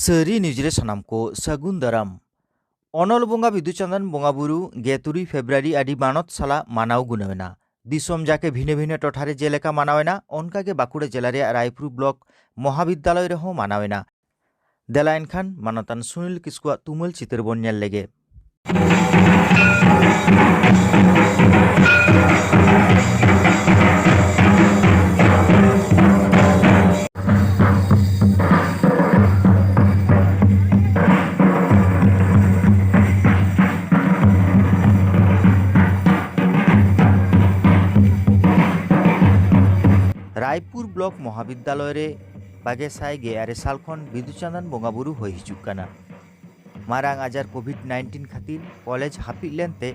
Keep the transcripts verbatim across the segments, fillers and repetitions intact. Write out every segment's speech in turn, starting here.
ᱥᱟᱹᱨᱤ ᱱᱤᱭᱩᱡᱽ ᱨᱮ ᱥᱟᱱᱟᱢ ᱠᱚ ᱥᱟᱹᱜᱩᱱ ᱫᱟᱨᱟᱢ᱾ ᱚᱱᱚᱞ ᱵᱚᱸᱜᱟ ᱵᱤᱫᱩ ᱪᱟᱸᱫᱟᱱ ᱵᱚᱸᱜᱟ ᱵᱩᱨᱩ ᱜᱮᱞ ᱛᱩᱨᱩᱭ ᱯᱷᱮᱵᱽᱨᱩᱣᱟᱨᱤ ᱟᱹᱰᱤ ᱢᱟᱱᱚᱛ ᱥᱟᱞᱟᱜ ᱢᱟᱱᱟᱣ ᱜᱩᱱᱟᱹᱣ ᱮᱱᱟ᱾ ᱫᱤᱥᱚᱢ ᱡᱟᱠᱮ ᱵᱷᱤᱱᱟᱹ ᱵᱷᱤᱱᱟᱹ ᱴᱚᱴᱷᱟ ᱨᱮ ᱡᱮᱞᱮᱠᱟ ᱢᱟᱱᱟᱣ ᱮᱱᱟ, ᱚᱱᱠᱟ ᱜᱮ ᱵᱟᱸᱠᱩᱲᱟ ᱡᱮᱞᱟ ᱨᱮᱭᱟᱜ ᱨᱟᱭᱯᱩᱨ ᱵᱞᱚᱠ ᱢᱚᱦᱟᱵᱤᱫᱽᱫᱟᱞᱚᱭ ᱨᱮᱦᱚᱸ ᱢᱟᱱᱟᱣ ᱮᱱᱟ᱾ ᱫᱮᱞᱟ ᱮᱱᱠᱷᱟᱱ ᱢᱟᱱᱚᱛᱟᱱ ᱥᱩᱱᱤᱞ ᱠᱤᱥᱠᱩᱣᱟᱜ ᱛᱩᱢᱟᱹᱞ ᱪᱤᱛᱟᱹᱨ ᱵᱚᱱ ᱧᱮᱞ ᱞᱮᱜᱮ᱾ ᱨᱟᱭᱯᱩᱨ ᱵᱞᱚᱠ ᱢᱚᱦᱟᱵᱤᱫᱽᱫᱟᱞᱚᱭ ᱨᱮ ᱵᱟᱜᱮ ᱥᱟᱭ ᱜᱮᱞ ᱟᱨᱮ ᱥᱟᱞ ᱠᱷᱚᱱ ᱵᱤᱫᱩ ᱪᱟᱸᱫᱟᱱ ᱵᱚᱸᱜᱟ ᱵᱩᱨᱩ ᱦᱩᱭ ᱦᱤᱡᱩᱜ ᱠᱟᱱᱟ᱾ ᱢᱟᱨᱟᱝ ᱟᱡᱟᱨ ᱠᱳᱵᱷᱤᱰ ᱱᱟᱭᱤᱱᱴᱤᱱ ᱠᱷᱟᱹᱛᱤᱨ ᱠᱚᱞᱮᱡᱽ ᱦᱟᱹᱯᱤᱫ ᱞᱮᱱᱛᱮ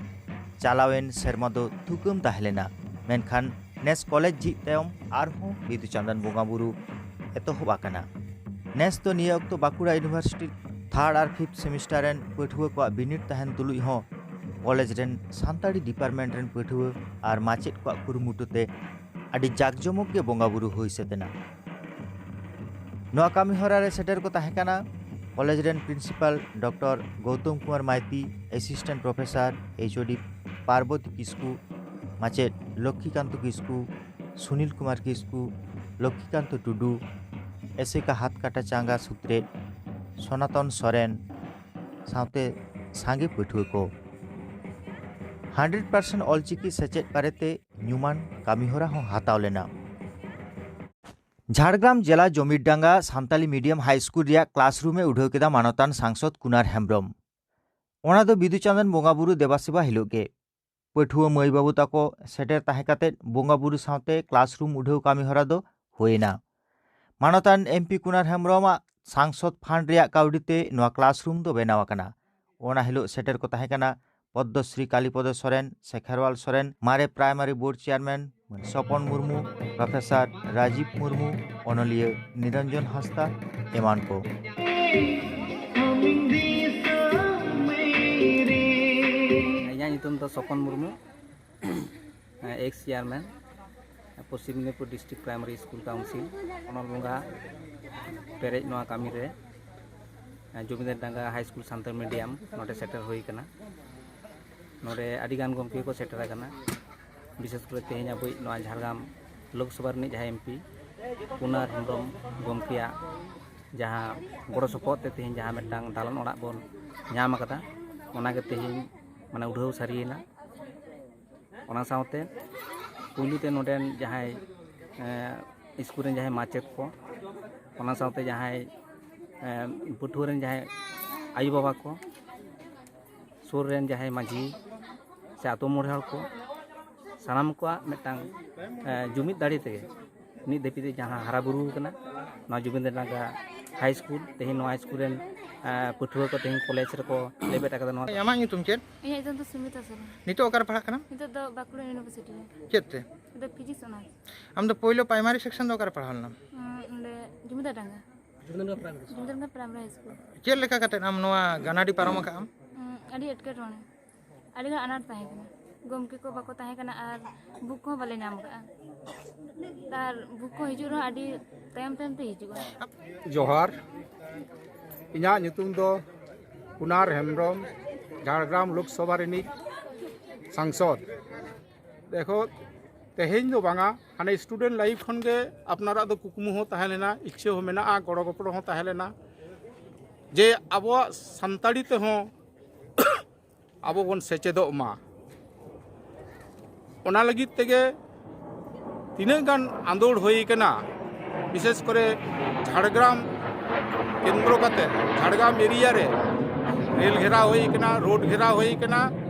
ᱪᱟᱞᱟᱣᱮᱱ ᱥᱮᱨᱢᱟ ᱫᱚ ᱛᱷᱩᱠᱟᱹᱢ ᱛᱟᱦᱮᱸ ᱞᱮᱱᱟ, ᱢᱮᱱᱠᱷᱟᱱ ᱱᱮᱥ ᱠᱚᱞᱮᱡᱽ ᱡᱷᱤᱡ ᱛᱟᱭᱚᱢ ᱟᱨᱦᱚᱸ ᱵᱤᱫᱩ ᱪᱟᱸᱫᱟᱱ ᱵᱚᱸᱜᱟ ᱵᱩᱨᱩ ᱮᱛᱚᱦᱚᱵ ᱟᱠᱟᱱᱟ᱾ ᱱᱮᱥ ᱫᱚ ᱱᱤᱭᱟᱹ ᱚᱠᱛᱚ ᱵᱟᱸᱠᱩᱲᱟ ᱤᱭᱩᱱᱤᱵᱷᱟᱨᱥᱤᱴᱤ ᱛᱷᱟᱨᱰ ᱟᱨ ᱯᱷᱤᱯᱛᱷ ᱥᱮᱢᱤᱥᱴᱟᱨ ᱨᱮᱱ ᱯᱟᱹᱴᱷᱩᱣᱟᱹ ᱠᱚᱣᱟᱜ ᱵᱤᱱᱤᱰ ᱛᱟᱦᱮᱱ ᱛᱩᱞᱩᱡ ᱦᱚᱸ ᱠᱚᱞᱮᱡᱽ ᱨᱮᱱ ᱥᱟᱱᱛᱟᱲᱤ ᱰᱤᱯᱟᱨᱴᱢᱮᱱᱴ ᱨᱮᱱ ᱯᱟᱹᱴᱷᱩᱣᱟᱹ ᱟᱨ ᱢᱟᱪᱮᱫ ᱠᱚᱣᱟᱜ ᱠᱩᱨᱩᱢᱩᱴᱩ ᱛᱮ ᱟᱹᱰᱤ ᱡᱟᱠ ᱡᱚᱢᱚᱠ ᱜᱮ ᱵᱚᱸᱜᱟ ᱵᱩᱨᱩ ᱦᱩᱭ ᱥᱟᱹᱛ ᱮᱱᱟ᱾ ᱱᱚᱣᱟ ᱠᱟᱹᱢᱤ ᱦᱚᱨᱟ ᱨᱮ ᱥᱮᱴᱮᱨ ᱠᱚ ᱛᱟᱦᱮᱸ ᱠᱟᱱᱟ ᱠᱚᱞᱮᱡᱽ ᱨᱮᱱ principal doctor Gautam Kumar Maity, assistant professor, H O D Parboti Kisku, ᱢᱟᱪᱮᱫ ᱞᱚᱠᱠᱷᱤᱠᱟᱱᱛᱚ ᱠᱤᱥᱠᱩ, ᱥᱩᱱᱤᱞ ᱠᱩᱢᱟᱨ ᱠᱤᱥᱠᱩ, ᱞᱚᱠᱠᱷᱤᱠᱟᱱᱛᱚ ᱴᱩᱰᱩ, ᱮᱥᱮᱠᱟ ᱦᱟᱛᱠᱟᱴᱟ ᱪᱟᱸᱜᱟ ᱥᱩᱛᱨᱮᱛ ᱥᱚᱱᱟᱛᱚᱱ ᱥᱚᱨᱮᱱ ᱥᱟᱶᱛᱮ ᱥᱟᱸᱜᱮ ᱯᱟᱹᱴᱷᱩᱣᱟᱹ ᱠᱚ᱾ ᱦᱟᱱᱰᱨᱮᱰ ᱯᱟᱨᱥᱮᱱᱴ ᱚᱞᱪᱤᱠᱤ ᱥᱮᱪᱮᱫ ᱵᱟᱨᱮᱛᱮ ᱧᱩᱢᱟᱱ ᱠᱟᱹᱢᱤᱦᱚᱨᱟ ᱦᱚᱸ ᱦᱟᱛᱟᱣ ᱞᱮᱱᱟ᱾ ᱡᱷᱟᱲᱜᱨᱟᱢ ᱡᱮᱞᱟ ᱡᱚᱢᱤᱨᱰᱟᱸᱜᱟ ᱥᱟᱱᱛᱟᱞᱤ ᱢᱤᱰᱤᱭᱟᱢ ᱦᱟᱭ ᱥᱠᱩᱞ ᱨᱮᱭᱟᱜ ᱠᱞᱟᱥᱨᱩᱢ ᱮ ᱩᱰᱷᱟᱹᱣ ᱠᱮᱫᱟ ᱢᱟᱱᱚᱛᱟᱱ ᱥᱟᱝᱥᱚᱫ ᱠᱩᱱᱟᱨ ᱦᱮᱢᱵᱽᱨᱚᱢ᱾ ᱚᱱᱟ ᱫᱚ ᱵᱤᱫᱩ ᱪᱟᱸᱫᱟᱱ ᱵᱚᱸᱜᱟ ᱵᱩᱨᱩ ᱫᱮᱵᱟ ᱥᱮᱵᱟ ᱦᱤᱞᱳᱜ ᱜᱮ᱾ ᱯᱟᱹᱴᱷᱩᱣᱟᱹ ᱢᱟᱹᱭ ᱵᱟᱹᱵᱩ ᱛᱟᱠᱚ ᱥᱮᱴᱮᱨ ᱛᱟᱦᱮᱸ ᱠᱟᱛᱮ ᱵᱚᱸᱜᱟ ᱵᱩᱨᱩ ᱥᱟᱶᱛᱮ ᱠᱞᱟᱥᱨᱩᱢ ᱩᱰᱷᱟᱹᱣ ᱠᱟᱹᱢᱤ ᱦᱚᱨᱟ ᱫᱚ ᱦᱩᱭ ᱮᱱᱟ᱾ ᱢᱟᱱᱚᱛᱟᱱ ᱮᱢ ᱯᱤ ᱠᱩᱱᱟᱨ ᱦᱮᱢᱵᱽᱨᱚᱢᱟᱜ ᱥᱟᱝᱥᱚᱫ ᱯᱷᱟᱱᱰ ᱨᱮᱭᱟᱜ ᱠᱟᱹᱣᱰᱤ ᱛᱮ ᱱᱚᱣᱟ ᱠᱞᱟᱥᱨᱩᱢ ᱫᱚ ᱵᱮᱱᱟᱣ ᱟᱠᱟᱱᱟ᱾ ᱚᱱᱟ ᱦᱤᱞᱳᱜ ᱥᱮᱴᱮᱨ ᱠᱚ ᱛᱟᱦᱮᱸ ᱠᱟᱱᱟ ᱯᱚᱫᱽᱫᱚᱥᱨᱤ ᱠᱟᱞᱤᱯᱚᱫᱚ ᱥᱚᱨᱮᱱ, ᱥᱮ ᱠᱷᱮᱨᱣᱟᱞ ᱥᱚᱨᱮᱱ, ᱢᱟᱨᱮ primary board chairman Sopon Murmu, professor Rajib Murmu, ᱚᱱᱚᱞᱤᱭᱟᱹ ᱱᱤᱨᱚᱧᱡᱚᱱ ᱦᱟᱸᱥᱫᱟ ᱮᱢᱟᱱ ᱠᱚ᱾ ᱤᱧᱟᱹᱜ ᱧᱩᱛᱩᱢ ᱫᱚ Sopon Murmu, ex chairman, Paschim Medinipur district primary school council. ᱚᱱᱚᱞ ᱵᱚᱸᱜᱟ ᱯᱮᱨᱮᱡ ᱱᱚᱣᱟ ᱠᱟᱹᱢᱤ ᱨᱮ ᱡᱩᱵᱤᱱᱫᱟᱨ ᱰᱟᱝᱜᱟ ᱦᱟᱭ ᱥᱠᱩᱞ ᱥᱟᱱᱛᱟᱲ ᱢᱤᱰᱤᱭᱟᱢ ᱱᱚᱰᱮ ᱥᱮᱴᱮᱨ ᱦᱩᱭ ᱟᱠᱟᱱᱟ᱾ ᱱᱚᱰᱮ ᱟᱹᱰᱤᱜᱟᱱ ᱜᱚᱢᱠᱮ ᱠᱚ ᱥᱮᱴᱮᱨ ᱟᱠᱟᱱᱟ᱾ ᱵᱤᱥᱮᱥ ᱠᱚᱨᱮ ᱛᱮᱦᱮᱧ ᱟᱵᱚᱭᱤᱡ ᱱᱚᱣᱟ ᱡᱷᱟᱲᱜᱨᱟᱢ ᱞᱳᱠᱥᱚᱵᱷᱟ ᱨᱤᱱᱤᱡ ᱡᱟᱦᱟᱸᱭ ᱮᱢᱯᱤ ᱠᱩᱱᱟᱨ ᱦᱮᱢᱵᱨᱚᱢ ᱜᱚᱢᱠᱮᱭᱟᱜ ᱡᱟᱦᱟᱸ ᱜᱚᱲᱚ ᱥᱚᱯᱚᱦᱚᱫ ᱛᱮ ᱛᱮᱦᱮᱧ ᱡᱟᱦᱟᱸ ᱢᱤᱫᱴᱟᱝ ᱫᱟᱞᱟᱱ ᱚᱲᱟᱜ ᱵᱚᱱ ᱧᱟᱢ ᱟᱠᱟᱫᱟ, ᱚᱱᱟᱜᱮ ᱛᱮᱦᱮᱧ ᱢᱟᱱᱮ ᱩᱰᱷᱟᱹᱣ ᱥᱟᱹᱨᱤᱭᱮᱱᱟ᱾ ᱚᱱᱟ ᱥᱟᱶᱛᱮ ᱯᱩᱭᱞᱩ ᱛᱮ ᱱᱚᱰᱮᱱ ᱡᱟᱦᱟᱸᱭ ᱥᱠᱩᱞ ᱨᱮᱱ ᱡᱟᱦᱟᱸᱭ ᱢᱟᱪᱮᱫ ᱠᱚ, ᱚᱱᱟ ᱥᱟᱶᱛᱮ ᱡᱟᱦᱟᱸᱭ ᱯᱟᱹᱴᱷᱩᱣᱟᱹ ᱨᱮᱱ ᱡᱟᱦᱟᱸᱭ ᱟᱭᱳᱼᱵᱟᱵᱟ ᱠᱚ, ᱥᱩᱨ ᱨᱮᱱ ᱡᱟᱦᱟᱸᱭ ᱢᱟᱹᱡᱷᱤ ᱥᱮ ᱟᱛᱳ ᱢᱚᱬᱮ ᱦᱚᱲ ᱠᱚ, ᱥᱟᱱᱟᱢ ᱠᱚᱣᱟᱜ ᱢᱤᱫᱴᱟᱝ ᱡᱩᱢᱤᱫ ᱫᱟᱲᱮ ᱛᱮᱜᱮ ᱱᱤᱛ ᱫᱷᱟᱹᱵᱤᱡ ᱛᱮ ᱡᱟᱦᱟᱸ ᱦᱟᱨᱟ ᱵᱩᱨᱩ ᱟᱠᱟᱱᱟ ᱱᱚᱣᱟ ᱡᱩᱵᱤᱱᱫᱨ ᱰᱟᱝᱜᱟ ᱦᱟᱭ ᱥᱠᱩᱞ, ᱛᱮᱦᱮᱧ ᱱᱚᱣᱟ ᱥᱠᱩᱞ ᱨᱮᱱ ᱯᱟᱹᱴᱷᱩᱣᱟᱹ ᱠᱚ ᱛᱮᱦᱮᱧ ᱠᱚᱞᱮᱡᱽ ᱨᱮᱠᱚ ᱞᱮᱵᱮᱫ ᱟᱠᱟᱫᱟ᱾ ᱱᱚᱣᱟ ᱟᱢᱟᱜ ᱧᱩᱛᱩᱢ ᱪᱮᱫ? ᱤᱧᱟᱹᱜ ᱧᱩᱛᱩᱢ ᱫᱚ ᱥᱩᱢᱤᱛᱟ ᱥᱚᱨᱮᱱ᱾ ᱱᱤᱛᱚᱜ ᱚᱠᱟᱨᱮ ᱯᱟᱲᱦᱟᱜ ᱠᱟᱱᱟᱢ? ᱱᱤᱛᱚᱜ ᱫᱚ ᱵᱟᱸᱠᱩᱲᱟ ᱤᱭᱩᱱᱤᱵᱷᱟᱨᱥᱤᱴᱤ ᱨᱮ᱾ ᱪᱮᱫ ᱛᱮ? ᱱᱤᱛᱚᱜ ᱯᱷᱤᱡᱤᱠᱥ ᱚᱱᱟᱨᱥ᱾ ᱟᱢ ᱫᱚ ᱯᱳᱭᱞᱳ ᱯᱨᱟᱭᱢᱟᱨᱤ ᱥᱮᱠᱥᱚᱱ ᱫᱚ ᱚᱠᱟᱨᱮ ᱯᱟᱲᱦᱟᱣ ᱞᱮᱱᱟᱢ? ᱚᱸᱰᱮ ᱡᱩᱢᱤᱫᱟ ᱰᱟᱝᱜᱟ᱾ ᱡᱩᱢᱤᱫᱟ ᱯᱨᱟᱭᱢᱟᱨᱤ ᱦᱟᱭ ᱥᱠᱩᱞ᱾ ᱪᱮᱫ ᱞᱮᱠᱟ ᱠᱟᱛᱮ ᱟᱢ ᱱᱚᱣᱟ ᱜᱟᱱᱟᱰᱤ ᱯᱟᱨᱚᱢ ᱟᱠᱟᱫ ᱟᱢ? ᱟᱹᱰᱤ ᱮᱴᱠᱮᱴᱚᱬᱮ, ᱟᱹᱰᱤᱜᱟᱱ ᱟᱱᱟᱴ ᱛᱟᱦᱮᱸ ᱠᱟᱱᱟ᱾ ᱜᱚᱢᱠᱮ ᱠᱚ ᱵᱟᱠᱚ ᱛᱟᱦᱮᱸ ᱠᱟᱱᱟ ᱟᱨ ᱵᱩᱠ ᱠᱚᱦᱚᱸ ᱵᱟᱞᱮ ᱧᱟᱢ ᱟᱠᱟᱫᱼᱟ᱾ ᱟᱨ ᱵᱩᱠ ᱠᱚ ᱦᱤᱡᱩᱜ ᱨᱮᱦᱚᱸ ᱟᱹᱰᱤ ᱛᱟᱭᱚᱢ ᱛᱟᱭᱚᱢ ᱛᱮ ᱦᱤᱡᱩᱜᱼᱟ᱾ ᱡᱚᱦᱟᱨ, ᱤᱧᱟᱹᱜ ᱧᱩᱛᱩᱢ ᱫᱚ ᱠᱩᱱᱟᱨ ᱦᱮᱢᱵᱨᱚᱢ, ᱡᱷᱟᱲᱜᱨᱟᱢ ᱞᱳᱠᱥᱚᱵᱷᱟ ᱨᱤᱱᱤᱡ ᱥᱟᱝᱥᱚᱫᱽ᱾ ᱫᱮᱠᱷᱚ, ᱛᱮᱦᱮᱧ ᱫᱚ ᱵᱟᱝᱟ, ᱦᱟᱱᱮ ᱥᱴᱩᱰᱮᱱᱴ ᱞᱟᱭᱤᱯᱷ ᱠᱷᱚᱱ ᱜᱮ ᱟᱯᱱᱟᱨᱟᱜ ᱫᱚ ᱠᱩᱠᱢᱩ ᱦᱚᱸ ᱛᱟᱦᱮᱸ ᱞᱮᱱᱟ, ᱤᱪᱪᱷᱟᱹ ᱦᱚᱸ ᱢᱮᱱᱟᱜᱼᱟ, ᱜᱚᱲᱚ ᱜᱚᱯᱚᱲᱚ ᱦᱚᱸ ᱛᱟᱦᱮᱸ ᱞᱮᱱᱟ ᱡᱮ ᱟᱵᱚᱣᱟᱜ ᱥᱟᱱᱛᱟᱲᱤ ᱛᱮᱦᱚᱸ ᱟᱵᱚ ᱵᱚᱱ ᱥᱮᱪᱮᱫᱚᱜ ᱢᱟ᱾ ᱚᱱᱟ ᱞᱟᱹᱜᱤᱫ ᱛᱮᱜᱮ ᱛᱤᱱᱟᱹᱜ ᱜᱟᱱ ᱟᱸᱫᱳᱲ ᱦᱩᱭ ᱠᱟᱱᱟ, ᱵᱤᱥᱮᱥ ᱠᱚᱨᱮ ᱡᱷᱟᱲᱜᱨᱟᱢ ᱠᱮᱱᱫᱨᱚ ᱠᱟᱛᱮ, ᱡᱷᱟᱲᱜᱨᱟᱢ ᱮᱨᱤᱭᱟ ᱨᱮ ᱨᱮᱞ ᱜᱷᱮᱨᱟᱣ ᱦᱩᱭ ᱠᱟᱱᱟ, ᱨᱳᱰ ᱜᱷᱮᱨᱟᱣ ᱦᱩᱭ ᱠᱟᱱᱟ,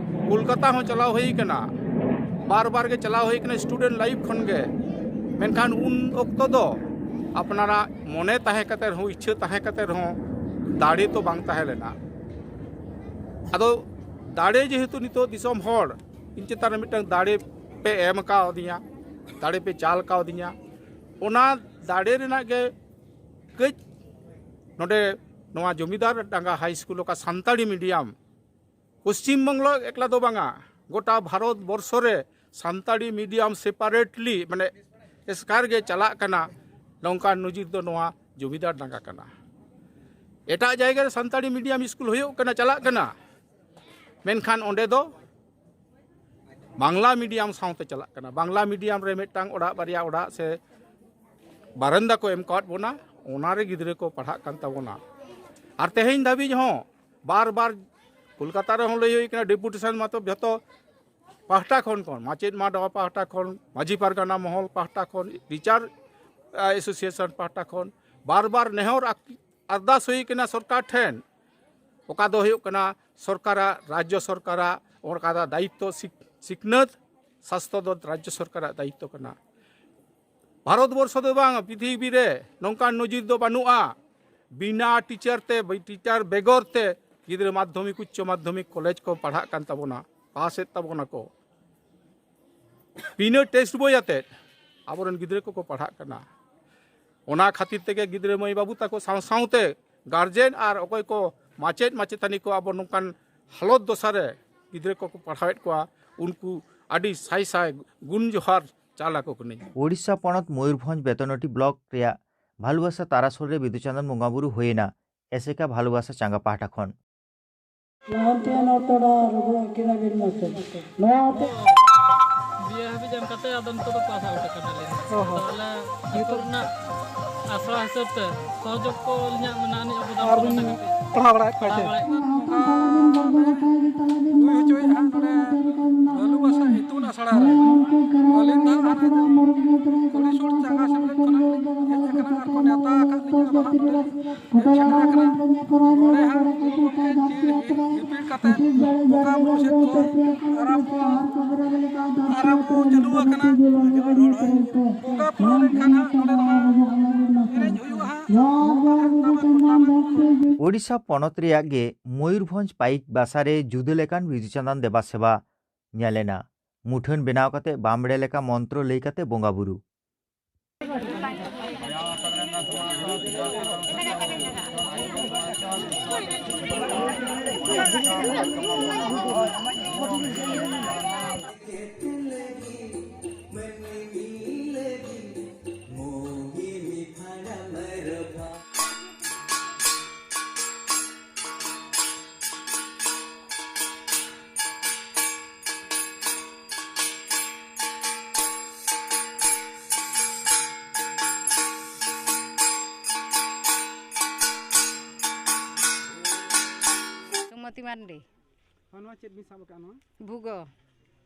ᱠᱳᱞᱠᱟᱛᱟ ᱦᱚᱸ ᱪᱟᱞᱟᱣ ᱦᱩᱭ ᱠᱟᱱᱟ, ᱵᱟᱨ ᱵᱟᱨ ᱜᱮ ᱪᱟᱞᱟᱣ ᱦᱩᱭ ᱠᱟᱱᱟ ᱥᱴᱩᱰᱮᱱᱴ ᱞᱟᱭᱤᱯᱷ ᱠᱷᱚᱱ ᱜᱮ᱾ ᱢᱮᱱᱠᱷᱟᱱ ᱩᱱ ᱚᱠᱛᱚ ᱫᱚ ᱟᱯᱱᱟᱨᱟᱜ ᱢᱚᱱᱮ ᱛᱟᱦᱮᱸ ᱠᱟᱛᱮ ᱨᱮᱦᱚᱸ, ᱤᱪᱪᱷᱟᱹ ᱛᱟᱦᱮᱸ ᱠᱟᱛᱮ ᱨᱮᱦᱚᱸ ᱫᱟᱲᱮ ᱛᱚ ᱵᱟᱝ ᱛᱟᱦᱮᱸ ᱞᱮᱱᱟ᱾ ᱟᱫᱚ ᱫᱟᱲᱮ ᱡᱮᱦᱮᱛᱩ ᱱᱤᱛᱚᱜ ᱫᱤᱥᱚᱢ ᱦᱚᱲ ᱤᱧ ᱪᱮᱛᱟᱱ ᱨᱮ ᱢᱤᱫᱴᱟᱝ ᱫᱟᱲᱮ ᱯᱮ ᱮᱢ ᱠᱟᱣᱫᱤᱧᱟ, ᱫᱟᱲᱮ ᱯᱮ ᱪᱟᱞ ᱠᱟᱣᱫᱤᱧᱟ, ᱚᱱᱟ ᱫᱟᱲᱮ ᱨᱮᱱᱟᱜ ᱜᱮ ᱠᱟᱹᱡ ᱱᱚᱰᱮ ᱱᱚᱣᱟ ᱡᱚᱢᱤᱫᱟᱨ ᱰᱟᱸᱜᱟ ᱦᱟᱭ ᱥᱠᱩᱞ ᱚᱠᱟ ᱥᱟᱱᱛᱟᱲᱤ ᱢᱤᱰᱤᱭᱟᱢ, ᱯᱚᱥᱪᱤᱢ ᱵᱟᱝᱞᱟ ᱮᱠᱞᱟ ᱫᱚ ᱵᱟᱝᱟ, ᱜᱚᱴᱟ ᱵᱷᱟᱨᱚᱛ ᱵᱚᱨᱥᱚ ᱨᱮ ᱥᱟᱱᱛᱟᱲᱤ ᱢᱤᱰᱤᱭᱟᱢ ᱥᱮᱯᱟᱨᱮᱴᱞᱤ, ᱢᱟᱱᱮ ᱮᱥᱠᱟᱨ ᱜᱮ ᱪᱟᱞᱟᱜ ᱠᱟᱱᱟ, ᱱᱚᱝᱠᱟᱱ ᱱᱚᱡᱤᱨ ᱫᱚ ᱱᱚᱣᱟ ᱡᱚᱢᱤᱫᱟᱨ ᱰᱟᱸᱜᱟ ᱠᱟᱱᱟ᱾ ᱮᱴᱟᱜ ᱡᱟᱭᱜᱟ ᱨᱮ ᱥᱟᱱᱛᱟᱲᱤ ᱢᱤᱰᱤᱭᱟᱢ ᱥᱠᱩᱞ ᱦᱩᱭᱩᱜ ᱠᱟᱱᱟ, ᱪᱟᱞᱟᱜ ᱠᱟᱱᱟ, ᱢᱮᱱᱠᱷᱟᱱ ᱚᱸᱰᱮ ᱫᱚ ᱵᱟᱝᱞᱟ ᱢᱤᱰᱤᱭᱟᱢ ᱥᱟᱶᱛᱮ ᱪᱟᱞᱟᱜ ᱠᱟᱱᱟ᱾ ᱵᱟᱝᱞᱟ ᱢᱤᱰᱤᱭᱟᱢ ᱨᱮ ᱢᱤᱫᱴᱟᱝ ᱚᱲᱟᱜ, ᱵᱟᱨᱭᱟ ᱚᱲᱟᱜ ᱥᱮ ᱵᱟᱨᱟᱱᱫᱟ ᱠᱚ ᱮᱢ ᱠᱟᱣᱟᱫ ᱵᱚᱱᱟ, ᱚᱱᱟ ᱨᱮ ᱜᱤᱫᱽᱨᱟᱹ ᱠᱚ ᱯᱟᱲᱦᱟᱜ ᱠᱟᱱ ᱛᱟᱵᱚᱱᱟ᱾ ᱟᱨ ᱛᱮᱦᱮᱧ ᱫᱷᱟᱹᱵᱤᱡ ᱦᱚᱸ ᱵᱟᱨ ᱵᱟᱨ ᱠᱳᱞᱠᱟᱛᱟ ᱨᱮᱦᱚᱸ ᱞᱟᱹᱭ ᱦᱩᱭ ᱠᱟᱱᱟ, ᱰᱮᱯᱩᱴᱮᱥᱚᱱ ᱢᱟᱛᱚ ᱡᱷᱚᱛᱚ ᱯᱟᱦᱴᱟ ᱠᱷᱚᱱ, ᱠᱷᱚᱱ ᱢᱟᱪᱮᱫ ᱢᱟᱰᱣᱟ ᱯᱟᱦᱴᱟ ᱠᱷᱚᱱ, ᱢᱟᱹᱡᱷᱤ ᱯᱟᱨᱜᱟᱱᱟ ᱢᱚᱦᱚᱞ ᱯᱟᱦᱴᱟ ᱠᱷᱚᱱ, ᱴᱤᱪᱟᱨ ᱮᱥᱳᱥᱤᱭᱮᱥᱚᱱ ᱯᱟᱦᱴᱟ ᱠᱷᱚᱱ ᱵᱟᱨ ᱵᱟᱨ ᱱᱮᱦᱚᱨ ᱟᱠ-, ᱟᱨᱫᱟᱥ ᱦᱩᱭ ᱠᱟᱱᱟ ᱥᱚᱨᱠᱟᱨ ᱴᱷᱮᱱ᱾ ᱚᱠᱟ ᱫᱚ ᱦᱩᱭᱩᱜ ᱠᱟᱱᱟ ᱥᱚᱨᱠᱟᱨᱟᱜ, ᱨᱟᱡᱽᱡᱚ ᱥᱚᱨᱠᱟᱨᱟᱜ ᱚᱱᱠᱟ ᱫᱟᱭᱤᱛᱛᱚ, ᱥᱤᱠ-, ᱥᱤᱠᱷᱱᱟᱹᱛ ᱥᱟᱥᱛᱚ ᱫᱚ ᱨᱟᱡᱽᱡᱚ ᱥᱚᱨᱠᱟᱨᱟᱜ ᱫᱟᱭᱤᱛᱛᱚ ᱠᱟᱱᱟ᱾ ᱵᱷᱟᱨᱚᱛ ᱵᱚᱨᱥᱚ ᱫᱚ ᱵᱟᱝ, ᱯᱨᱤᱛᱷᱤᱵᱤ ᱨᱮ ᱱᱚᱝᱠᱟᱱ ᱱᱚᱡᱤᱨ ᱫᱚ ᱵᱟᱹᱱᱩᱜᱼᱟ᱾ ᱵᱤᱱᱟ ᱴᱤᱪᱟᱨ ᱛᱮ, ᱵᱤ-, ᱴᱤᱪᱟᱨ ᱵᱮᱜᱚᱨ ᱛᱮ ᱜᱤᱫᱽᱨᱟᱹ ᱢᱟᱫᱽᱫᱷᱚᱢᱤᱠ, ᱩᱪᱪᱚ ᱢᱟᱫᱽᱫᱷᱚᱢᱤᱠ, ᱠᱚᱞᱮᱡᱽ ᱠᱚ ᱯᱟᱲᱦᱟᱜ ᱠᱟᱱ ᱛᱟᱵᱚᱱᱟ, ᱯᱟᱥᱮᱫ ᱛᱟᱵᱚᱱᱟ ᱠᱚ᱾ ᱵᱤᱱᱟᱹ ᱴᱮᱠᱥᱴ ᱵᱳᱭ ᱟᱛᱮᱫ ᱟᱵᱚᱨᱮᱱ ᱜᱤᱫᱽᱨᱟᱹ ᱠᱚᱠᱚ ᱯᱟᱲᱦᱟᱜ ᱠᱟᱱᱟ᱾ ᱚᱱᱟ ᱠᱷᱟᱹᱛᱤᱨ ᱛᱮᱜᱮ ᱜᱤᱫᱽᱨᱟᱹ ᱢᱟᱹᱭ ᱵᱟᱹᱵᱩ ᱛᱟᱠᱚ ᱥᱟᱶ ᱥᱟᱶᱛᱮ ᱜᱟᱨᱡᱮᱱ ᱟᱨ ᱚᱠᱚᱭ ᱠᱚ ᱢᱟᱪᱮᱫ ᱢᱟᱪᱮᱛᱟᱹᱱᱤ ᱠᱚ ᱟᱵᱚ ᱱᱚᱝᱠᱟᱱ ᱦᱟᱞᱚᱛ ᱫᱚᱥᱟ ᱨᱮ ᱜᱤᱫᱽᱨᱟᱹ ᱠᱚᱠᱚ ᱯᱟᱲᱦᱟᱣᱮᱫ ᱠᱚᱣᱟ, ᱩᱱᱠᱩ ᱟᱹᱰᱤ ᱥᱟᱭ ᱥᱟᱭ ᱜᱩᱱ ᱡᱚᱦᱟᱨ ᱪᱟᱞ ᱟᱠᱚ ᱠᱟᱹᱱᱟᱹᱧ᱾ ᱳᱰᱤᱥᱟ ᱯᱚᱱᱚᱛ ᱢᱚᱭᱩᱨᱵᱷᱚᱸᱡᱽ ᱵᱮᱛᱚᱱᱚᱴᱤ ᱵᱞᱚᱠ ᱨᱮᱭᱟᱜ ᱵᱷᱟᱞᱩᱣᱟᱥᱟ ᱛᱟᱨᱟᱥᱳᱞ ᱨᱮ ᱵᱤᱫᱩ ᱪᱟᱸᱫᱟᱱ ᱵᱚᱸᱜᱟ ᱵᱩᱨᱩ ᱦᱩᱭᱮᱱᱟ ᱮᱥᱮᱠᱟ ᱵᱷᱟᱞᱩᱣᱟᱥᱟ ᱪᱟᱸᱜᱟ ᱯᱟᱦᱴᱟ ᱠᱷᱚᱱ᱾ ᱞᱟᱦᱟᱱᱛᱤᱭᱟᱱ ᱦᱚᱲ ᱛᱚᱲᱟ ᱨᱩᱜᱩ ᱟᱹᱠᱤᱞ ᱟᱹᱵᱤᱱ ᱢᱟᱥᱮ᱾ ᱱᱚᱣᱟ ᱦᱚᱛᱮ ᱵᱤᱭᱮ ᱦᱟᱹᱵᱤᱡ ᱮᱢ ᱠᱟᱛᱮ ᱟᱫᱚ ᱱᱤᱛᱚᱜ ᱫᱚ ᱯᱟᱥ ᱟᱣᱩᱴ ᱟᱠᱟᱱᱟᱞᱤᱧ᱾ ᱚ ᱦᱚᱸ᱾ ᱛᱟᱦᱚᱞᱮ ᱟᱹᱛᱩ ᱨᱮᱱᱟᱜ ᱟᱥᱲᱟ ᱦᱤᱥᱟᱹᱵ ᱛᱮ ᱥᱚᱦᱚᱡᱳᱜᱽ ᱠᱚ ᱟᱹᱞᱤᱧᱟᱜ ᱢᱮᱱᱟᱜᱼᱟ, ᱟᱹᱞᱤᱧ ᱚᱵᱚᱫᱟᱱ ᱟᱨ ᱵᱤᱱ ᱵᱟᱹᱱᱩᱜ ᱛᱟᱹᱞᱤᱧᱟ᱾ ᱯᱟᱲᱦᱟᱣ ᱵᱟᱲᱟᱭᱮᱫ ᱠᱚᱣᱟ ᱪᱮ? ᱯᱟᱲᱦᱟᱣ ᱵᱟᱲᱟᱭᱮᱫ ᱠᱚᱣᱟ᱾ ᱦᱩᱭ ᱦᱚᱪᱚᱭᱮᱫᱼᱟ ᱱᱚᱰᱮ ᱵᱷᱟᱞᱩᱣᱟᱥᱟ ᱤᱛᱩᱱ ᱟᱥᱲᱟ ᱨᱮ᱾ ᱟᱹᱞᱤᱧ ᱫᱚ ᱦᱟᱸᱜ ᱦᱟᱱᱮ ᱠᱩᱲᱤ ᱥᱩᱨ ᱪᱟᱸᱜᱟ ᱥᱮᱢᱞᱮᱫ ᱠᱷᱚᱱᱟᱜ ᱞᱤᱧ ᱦᱮᱡ ᱟᱠᱟᱱᱟ ᱟᱨ ᱠᱚ ᱱᱮᱣᱛᱟ ᱟᱠᱟᱫ ᱞᱤᱧᱟ ᱱᱚᱰᱮ ᱦᱟᱸᱜ ᱱᱚᱰᱮ ᱦᱟᱸᱜ ᱨᱤᱯᱤᱴ ᱠᱟᱛᱮ ᱵᱚᱸᱜᱟ ᱵᱩᱨᱩ ᱥᱮᱫ ᱠᱚ ᱟᱨᱟᱢᱵᱚ, ᱟᱨᱟᱢᱵᱚ ᱪᱟᱹᱞᱩ ᱟᱠᱟᱱᱟ᱾ ᱵᱚᱸᱜᱟ ᱯᱩᱨᱟᱹᱣ ᱞᱮᱱᱠᱷᱟᱱ ᱦᱟᱸᱜ ᱱᱚᱰᱮ ᱫᱚ ᱦᱟᱸᱜ ᱮᱱᱮᱡ ᱦᱩᱭᱩᱜᱼᱟ ᱦᱟᱸᱜ᱾ ᱳᱰᱤᱥᱟ ᱯᱚᱱᱚᱛ ᱨᱮᱭᱟᱜ ᱜᱮ ᱢᱚᱭᱩᱨᱵᱷᱚᱸᱡᱽ ᱯᱟᱭᱤᱠ ᱵᱟᱥᱟ ᱨᱮ ᱡᱩᱫᱟᱹ ᱞᱮᱠᱟᱱ ᱵᱤᱫᱩ ᱪᱟᱸᱫᱟᱱ ᱫᱮᱵᱟ ᱥᱮᱵᱟ ᱧᱮᱞ ᱮᱱᱟ᱾ ᱢᱩᱴᱷᱟᱹᱱ ᱵᱮᱱᱟᱣ ᱠᱟᱛᱮ ᱵᱟᱢᱵᱽᱲᱮ ᱞᱮᱠᱟ ᱢᱚᱱᱛᱨᱚ ᱞᱟᱹᱭ ᱠᱟᱛᱮ ᱵᱚᱸᱜᱟ ᱵᱩᱨᱩ᱾ ᱢᱟᱱᱰᱤ᱾ ᱦᱚᱸ, ᱱᱚᱣᱟ ᱪᱮᱫ ᱵᱤᱱ ᱥᱟᱵ ᱟᱠᱟᱫᱼᱟ ᱱᱚᱣᱟ? ᱵᱷᱩᱜᱚ᱾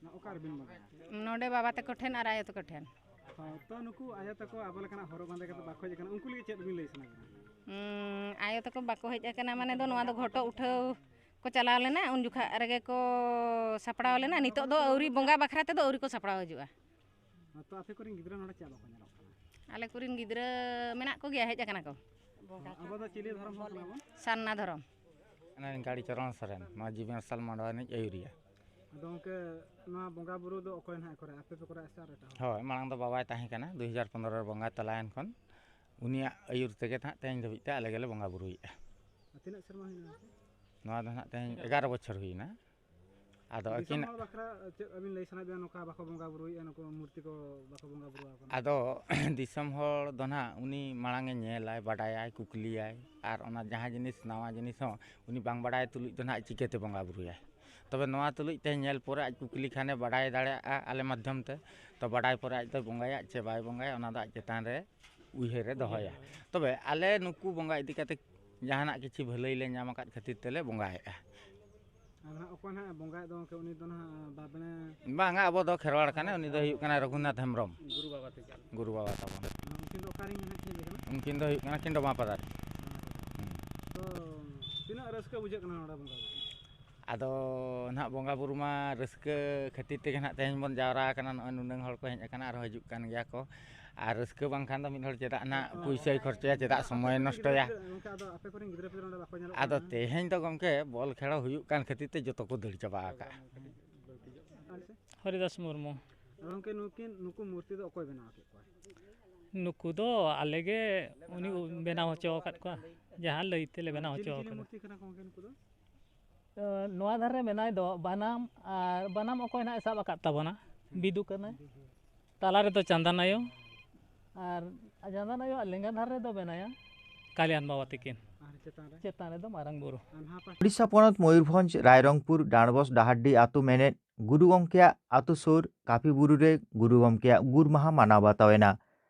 ᱱᱚᱣᱟ ᱚᱠᱟ ᱨᱮᱵᱤᱱ ᱵᱚᱸᱜᱟᱭᱟ? ᱱᱚᱰᱮ ᱵᱟᱵᱟ ᱛᱟᱠᱚ ᱴᱷᱮᱱ ᱟᱨ ᱟᱭᱳ ᱛᱟᱠᱚ ᱴᱷᱮᱱ᱾ ᱦᱚᱸ, ᱛᱚ ᱱᱩᱠᱩ ᱟᱭᱳ ᱛᱟᱠᱚ ᱟᱵᱚ ᱞᱮᱠᱟᱱᱟᱜ ᱦᱚᱨᱚᱜ ᱵᱟᱸᱫᱮ ᱠᱟᱛᱮ ᱵᱟᱠᱚ ᱦᱮᱡ ᱟᱠᱟᱱᱟ, ᱩᱱᱠᱩ ᱞᱟᱹᱜᱤᱫ ᱪᱮᱫ ᱵᱤᱱ ᱞᱟᱹᱭ ᱥᱟᱱᱟ ᱵᱤᱱᱟ? ᱩᱸ, ᱟᱭᱳ ᱛᱟᱠᱚ ᱵᱟᱠᱚ ᱦᱮᱡ ᱟᱠᱟᱱᱟ ᱢᱟᱱᱮ ᱫᱚ ᱱᱚᱣᱟ ᱫᱚ ᱜᱷᱚᱴᱚ ᱩᱴᱷᱟᱹᱣ ᱠᱚ ᱪᱟᱞᱟᱣ ᱞᱮᱱᱟ, ᱩᱱ ᱡᱚᱠᱷᱟᱜ ᱨᱮᱜᱮ ᱠᱚ ᱥᱟᱯᱲᱟᱣ ᱞᱮᱱᱟ᱾ ᱱᱤᱛᱚᱜ ᱫᱚ ᱟᱹᱣᱨᱤ, ᱵᱚᱸᱜᱟ ᱵᱟᱠᱷᱨᱟ ᱛᱮᱫᱚ ᱟᱹᱣᱨᱤ ᱠᱚ ᱥᱟᱯᱲᱟᱣ ᱦᱤᱡᱩᱜᱼᱟ᱾ ᱛᱚ ᱟᱯᱮ ᱠᱚᱨᱮᱱ ᱜᱤᱫᱽᱨᱟᱹ ᱱᱚᱰᱮ ᱪᱮᱫ ᱵᱟᱠᱚ ᱧᱮᱞᱚᱜ ᱠᱟᱱᱟ? ᱟᱞᱮ ᱠᱚᱨᱮᱱ ᱜᱤᱫᱽᱨᱟᱹ ᱢᱮᱱᱟᱜ ᱠᱚᱜᱮᱭᱟ, ᱦᱮᱡ ᱟᱠᱟᱱᱟ ᱠᱚ᱾ ᱟᱵᱚ ᱫᱚ ᱪᱤᱞᱤ ᱫᱷᱚᱨᱚᱢ ᱦᱚᱲ ᱠᱟᱱᱟ ᱵᱚᱱ? ᱥᱟᱨᱱᱟ ᱫᱷᱚᱨᱚᱢ᱾ ᱠᱟᱱᱟᱞᱤᱧ ᱜᱟᱲᱤ ᱪᱚᱨᱚᱱ ᱥᱚᱨᱮᱱ, ᱱᱚᱣᱟ ᱡᱤᱵᱤ ᱢᱟᱨᱥᱟᱞ ᱢᱟᱰᱣᱟ ᱨᱤᱱᱤᱡ ᱟᱹᱭᱩᱨᱤᱭᱟᱹ᱾ ᱟᱫᱚ ᱜᱚᱢᱠᱮ, ᱱᱚᱣᱟ ᱵᱚᱸᱜᱟ ᱵᱩᱨᱩ ᱫᱚ ᱚᱠᱚᱭ ᱱᱟᱦᱟᱜ ᱮ ᱠᱚᱨᱟᱣᱟ? ᱟᱯᱮ ᱯᱮ ᱠᱚᱨᱟᱣᱟ ᱥᱮ ᱟᱨ ᱮᱴᱟᱜ ᱦᱚᱲ? ᱦᱳᱭ, ᱢᱟᱲᱟᱝ ᱫᱚ ᱵᱟᱵᱟᱭ ᱛᱟᱦᱮᱸ ᱠᱟᱱᱟ, ᱫᱩ ᱦᱟᱡᱟᱨ ᱯᱚᱱᱨᱚ ᱨᱮ ᱵᱚᱸᱜᱟ ᱛᱟᱞᱟᱭᱮᱱ ᱠᱷᱚᱱ ᱩᱱᱤᱭᱟᱜ ᱟᱹᱭᱩᱨ ᱛᱮᱜᱮ ᱱᱟᱦᱟᱜ ᱛᱮᱦᱮᱧ ᱫᱷᱟᱹᱵᱤᱡ ᱛᱮ ᱟᱞᱮ ᱜᱮᱞᱮ ᱵᱚᱸᱜᱟ ᱵᱩᱨᱩᱭᱮᱫᱼᱟ᱾ ᱟᱨ ᱛᱤᱱᱟᱹᱜ ᱥᱮᱨᱢᱟ ᱦᱩᱭᱱᱟ ᱜᱚᱢᱠᱮ? ᱱᱚᱣᱟ ᱫᱚ ᱱᱟᱦᱟᱜ ᱛᱮᱦᱮᱧ ᱮᱜᱟᱨᱚ ᱵᱚᱪᱷᱚᱨ ᱦᱩᱭᱱᱟ᱾ ᱟᱫᱚ ᱫᱤᱥᱚᱢ ᱟᱹᱠᱤᱱ ᱦᱚᱲ ᱵᱟᱠᱷᱨᱟ ᱪᱮᱫ ᱵᱤᱱ ᱞᱟᱹᱭ ᱥᱟᱱᱟᱭᱮᱫ ᱵᱮᱱᱟ, ᱱᱚᱝᱠᱟ ᱵᱟᱠᱚ ᱵᱚᱸᱜᱟ ᱵᱩᱨᱩᱭᱮᱫᱼᱟ, ᱱᱩᱠᱩ ᱢᱩᱨᱛᱤ ᱠᱚ ᱵᱟᱠᱚ ᱵᱚᱸᱜᱟ ᱵᱩᱨᱩ ᱟᱠᱚ ᱠᱟᱱᱟ? ᱟᱫᱚ ᱫᱤᱥᱚᱢ ᱦᱚᱲ ᱫᱚ ᱱᱟᱦᱟᱜ ᱩᱱᱤ ᱢᱟᱲᱟᱝ ᱮ ᱧᱮᱞᱟᱭ, ᱵᱟᱰᱟᱭᱟᱭ, ᱠᱩᱠᱞᱤᱭᱟᱭ, ᱟᱨ ᱚᱱᱟ ᱡᱟᱦᱟᱸ ᱡᱤᱱᱤᱥ, ᱱᱟᱣᱟ ᱡᱤᱱᱤᱥ ᱦᱚᱸ ᱩᱱᱤ ᱵᱟᱝ ᱵᱟᱰᱟᱭ ᱛᱩᱞᱩᱡ ᱫᱚ ᱱᱟᱦᱟᱜ ᱪᱤᱠᱟᱹᱛᱮ ᱵᱚᱸᱜᱟ ᱵᱩᱨᱩᱭᱟᱭ? ᱛᱚᱵᱮ ᱱᱚᱣᱟ ᱛᱩᱞᱩᱡ ᱛᱮ ᱧᱮᱞ ᱯᱚᱨᱮ ᱟᱡ ᱠᱩᱠᱞᱤ ᱠᱷᱟᱱᱮ ᱵᱟᱰᱟᱭ ᱫᱟᱲᱮᱭᱟᱜᱼᱟ ᱟᱞᱮ ᱢᱟᱫᱽᱫᱷᱚᱢ ᱛᱮ᱾ ᱛᱚ ᱵᱟᱰᱟᱭ ᱯᱚᱨᱮ ᱟᱡ ᱫᱚᱭ ᱵᱚᱸᱜᱟᱭᱟ ᱪᱮ ᱵᱟᱭ ᱵᱚᱸᱜᱟᱭᱟ, ᱚᱱᱟ ᱫᱚ ᱟᱡ ᱪᱮᱛᱟᱱ ᱨᱮ ᱩᱭᱦᱟᱹᱨ ᱮ ᱫᱚᱦᱚᱭᱟ᱾ ᱛᱚᱵᱮ ᱟᱞᱮ ᱱᱩᱠᱩ ᱵᱚᱸᱜᱟ ᱤᱫᱤ ᱠᱟᱛᱮ ᱡᱟᱦᱟᱱᱟᱜ ᱠᱤᱪᱷᱩ ᱵᱷᱟᱹᱞᱟᱹᱭ ᱞᱮ ᱧᱟᱢ ᱟᱠᱟᱫ ᱠᱷᱟᱹᱛᱤᱨ ᱛᱮᱞᱮ ᱵᱚᱸᱜᱟᱭᱮᱫᱼᱟ᱾ ᱟᱨ ᱱᱟᱦᱟᱜ ᱚᱠᱚᱭ ᱱᱟᱦᱟᱜ ᱵᱚᱸᱜᱟᱭᱮᱫ ᱫᱚ ᱜᱚᱢᱠᱮ, ᱩᱱᱤ ᱫᱚ ᱱᱟᱦᱟᱜ ᱵᱟᱵᱱᱟ? ᱵᱟᱝᱟ, ᱟᱵᱚ ᱫᱚ ᱠᱷᱮᱨᱣᱟᱲ ᱠᱟᱱᱟᱭ, ᱩᱱᱤ ᱫᱚᱭ ᱦᱩᱭᱩᱜ ᱠᱟᱱᱟ ᱨᱚᱜᱷᱩᱱᱟᱛᱷ ᱦᱮᱢᱵᱨᱚᱢ, ᱜᱩᱨᱩ ᱵᱟᱵᱟ ᱛᱟᱹᱠᱤᱱ᱾ ᱜᱩᱨᱩ ᱵᱟᱵᱟ ᱛᱟᱵᱚᱱ᱾ ᱩᱱᱠᱤᱱ ᱫᱚ ᱚᱠᱟ ᱨᱮᱱ ᱱᱟᱦᱟᱜ ᱠᱤᱱ ᱦᱩᱭᱩᱜ ᱠᱟᱱᱟ? ᱩᱱᱠᱤᱱ ᱫᱚ ᱦᱩᱭᱩᱜ ᱠᱟᱱᱟ ᱠᱤᱱ ᱰᱚᱢᱟ ᱯᱟᱫᱟ ᱨᱮᱱ᱾ ᱦᱩᱸ᱾ ᱛᱚ ᱛᱤᱱᱟᱹᱜ ᱨᱟᱹᱥᱠᱟᱹ ᱵᱩᱡᱷᱟᱹᱜ ᱠᱟᱱᱟ ᱱᱚᱰᱮ ᱵᱚᱸᱜᱟ ᱵᱩᱨᱩ? ᱟᱫᱚ ᱱᱟᱦᱟᱜ ᱵᱚᱸᱜᱟ ᱵᱩᱨᱩ ᱢᱟ ᱨᱟᱹᱥᱠᱟᱹ ᱠᱷᱟᱹᱛᱤᱨ ᱛᱮᱜᱮ ᱱᱟᱦᱟᱜ ᱛᱮᱦᱮᱧ ᱵᱚᱱ ᱡᱟᱣᱨᱟ ᱟᱠᱟᱱᱟ, ᱱᱚᱜᱼᱚᱭ ᱱᱩᱱᱟᱹᱝ ᱦᱚᱲ ᱠᱚ ᱦᱮᱡ ᱟᱠᱟᱱᱟ, ᱟᱨᱦᱚᱸ ᱦᱤᱡᱩᱜ ᱠᱟᱱ ᱜᱮᱭᱟ ᱠᱚ᱾ ᱟᱨ ᱨᱟᱹᱥᱠᱟᱹ ᱵᱟᱝᱠᱷᱟᱱ ᱫᱚ ᱢᱤᱫ ᱦᱚᱲ ᱪᱮᱫᱟᱜ ᱱᱟᱦᱟᱜ ᱯᱩᱭᱥᱟᱹᱭ ᱠᱷᱚᱨᱪᱟᱭᱟ, ᱪᱮᱫᱟᱜ ᱥᱚᱢᱚᱭ ᱱᱚᱥᱴᱚᱭᱟ? ᱜᱚᱢᱠᱮ, ᱟᱫᱚ ᱟᱯᱮ ᱠᱚᱨᱮᱱ ᱜᱤᱫᱽᱨᱟᱹ ᱯᱤᱫᱽᱨᱟᱹ ᱱᱚᱰᱮ ᱵᱟᱠᱚ ᱧᱮᱞᱚᱜ ᱟᱫᱚ ᱠᱟᱱᱟ? ᱛᱮᱦᱮᱧ ᱫᱚ ᱜᱚᱢᱠᱮ ᱵᱚᱞ ᱠᱷᱮᱞ ᱦᱩᱭᱩᱜ ᱠᱟᱱ ᱠᱷᱟᱹᱛᱤᱨ ᱛᱮ ᱡᱚᱛᱚ ᱠᱚ ᱫᱟᱹᱲ ᱪᱟᱵᱟ ᱟᱠᱟᱜᱼᱟ᱾ ᱦᱚᱨᱤᱫᱟᱥ ᱢᱩᱨᱢᱩ᱾ ᱟᱫᱚ ᱜᱚᱢᱠᱮ, ᱱᱩᱠᱤᱱ, ᱱᱩᱠᱩ ᱢᱩᱨᱛᱤ ᱫᱚ ᱚᱠᱚᱭ ᱵᱮᱱᱟᱣ ᱠᱮᱫ ᱠᱚᱣᱟ? ᱱᱩᱠᱩ ᱫᱚ ᱟᱞᱮ ᱜᱮ ᱩᱱᱤ ᱵᱮᱱᱟᱣ ᱦᱚᱪᱚ ᱟᱠᱟᱫ ᱠᱚᱣᱟ, ᱡᱟᱦᱟᱸ ᱞᱟᱹᱭ ᱛᱮᱞᱮ ᱵᱮᱱᱟᱣ ᱪᱤᱞᱤ ᱦᱚᱪᱚ ᱪᱤᱞᱤ ᱟᱠᱟᱫᱟ᱾ ᱢᱩᱨᱛᱤ ᱠᱟᱱᱟ ᱠᱚ ᱜᱚᱢᱠᱮ ᱱᱩᱠᱩ ᱫᱚ? ᱱᱚᱣᱟ ᱫᱷᱟᱨᱮ ᱢᱮᱱᱟᱭ ᱫᱚ ᱵᱟᱱᱟᱢ, ᱟᱨ ᱵᱟᱱᱟᱢ ᱚᱠᱚᱭ ᱱᱟᱦᱟᱜ ᱮ ᱥᱟᱵ ᱟᱠᱟᱫ ᱛᱟᱵᱚᱱᱟ? ᱵᱤᱫᱩ ᱠᱟᱱᱟᱭ᱾ ᱛᱟᱞᱟ ᱨᱮᱫᱚ ᱪᱟᱸᱫᱟᱱ ᱟᱭᱳ, ᱟᱨ ᱪᱟᱸᱫᱟᱱ ᱟᱭᱳᱣᱟᱜ ᱞᱮᱸᱜᱟ ᱫᱷᱟᱨᱮ ᱨᱮᱫᱚ ᱢᱮᱱᱟᱭᱟ ᱠᱟᱞᱭᱟᱱ ᱵᱟᱵᱟ ᱛᱤᱠᱤᱱ᱾ ᱟᱨ ᱪᱮᱛᱟᱱ ᱨᱮ? ᱪᱮᱛᱟᱱ ᱨᱮᱫᱚ ᱢᱟᱨᱟᱝ ᱵᱩᱨᱩ᱾ ᱟᱨ ᱱᱟᱦᱟᱜ ᱯᱟᱥᱴᱟ? ᱳᱰᱤᱥᱟ ᱯᱚᱱᱚᱛ ᱢᱚᱭᱩᱨᱵᱷᱚᱸᱡᱽ ᱨᱟᱭᱨᱚᱝᱯᱩᱨ ᱰᱟᱸᱰᱵᱚᱥ ᱰᱟᱦᱟᱨᱰᱤ ᱟᱹᱛᱩ ᱢᱮᱱᱮᱫ ᱜᱩᱨᱩ ᱜᱚᱢᱠᱮᱭᱟᱜ ᱟᱹᱛᱩ ᱥᱩᱨ ᱠᱟᱹᱯᱤ ᱵᱩᱨᱩ ᱨᱮ ᱜᱩᱨᱩ ᱜᱚᱢᱠᱮᱭᱟᱜ ᱜᱩᱨ ᱢᱟᱦᱟ ᱢᱟᱱᱟᱣ ᱵᱟᱛᱟᱣ ᱮᱱᱟ᱾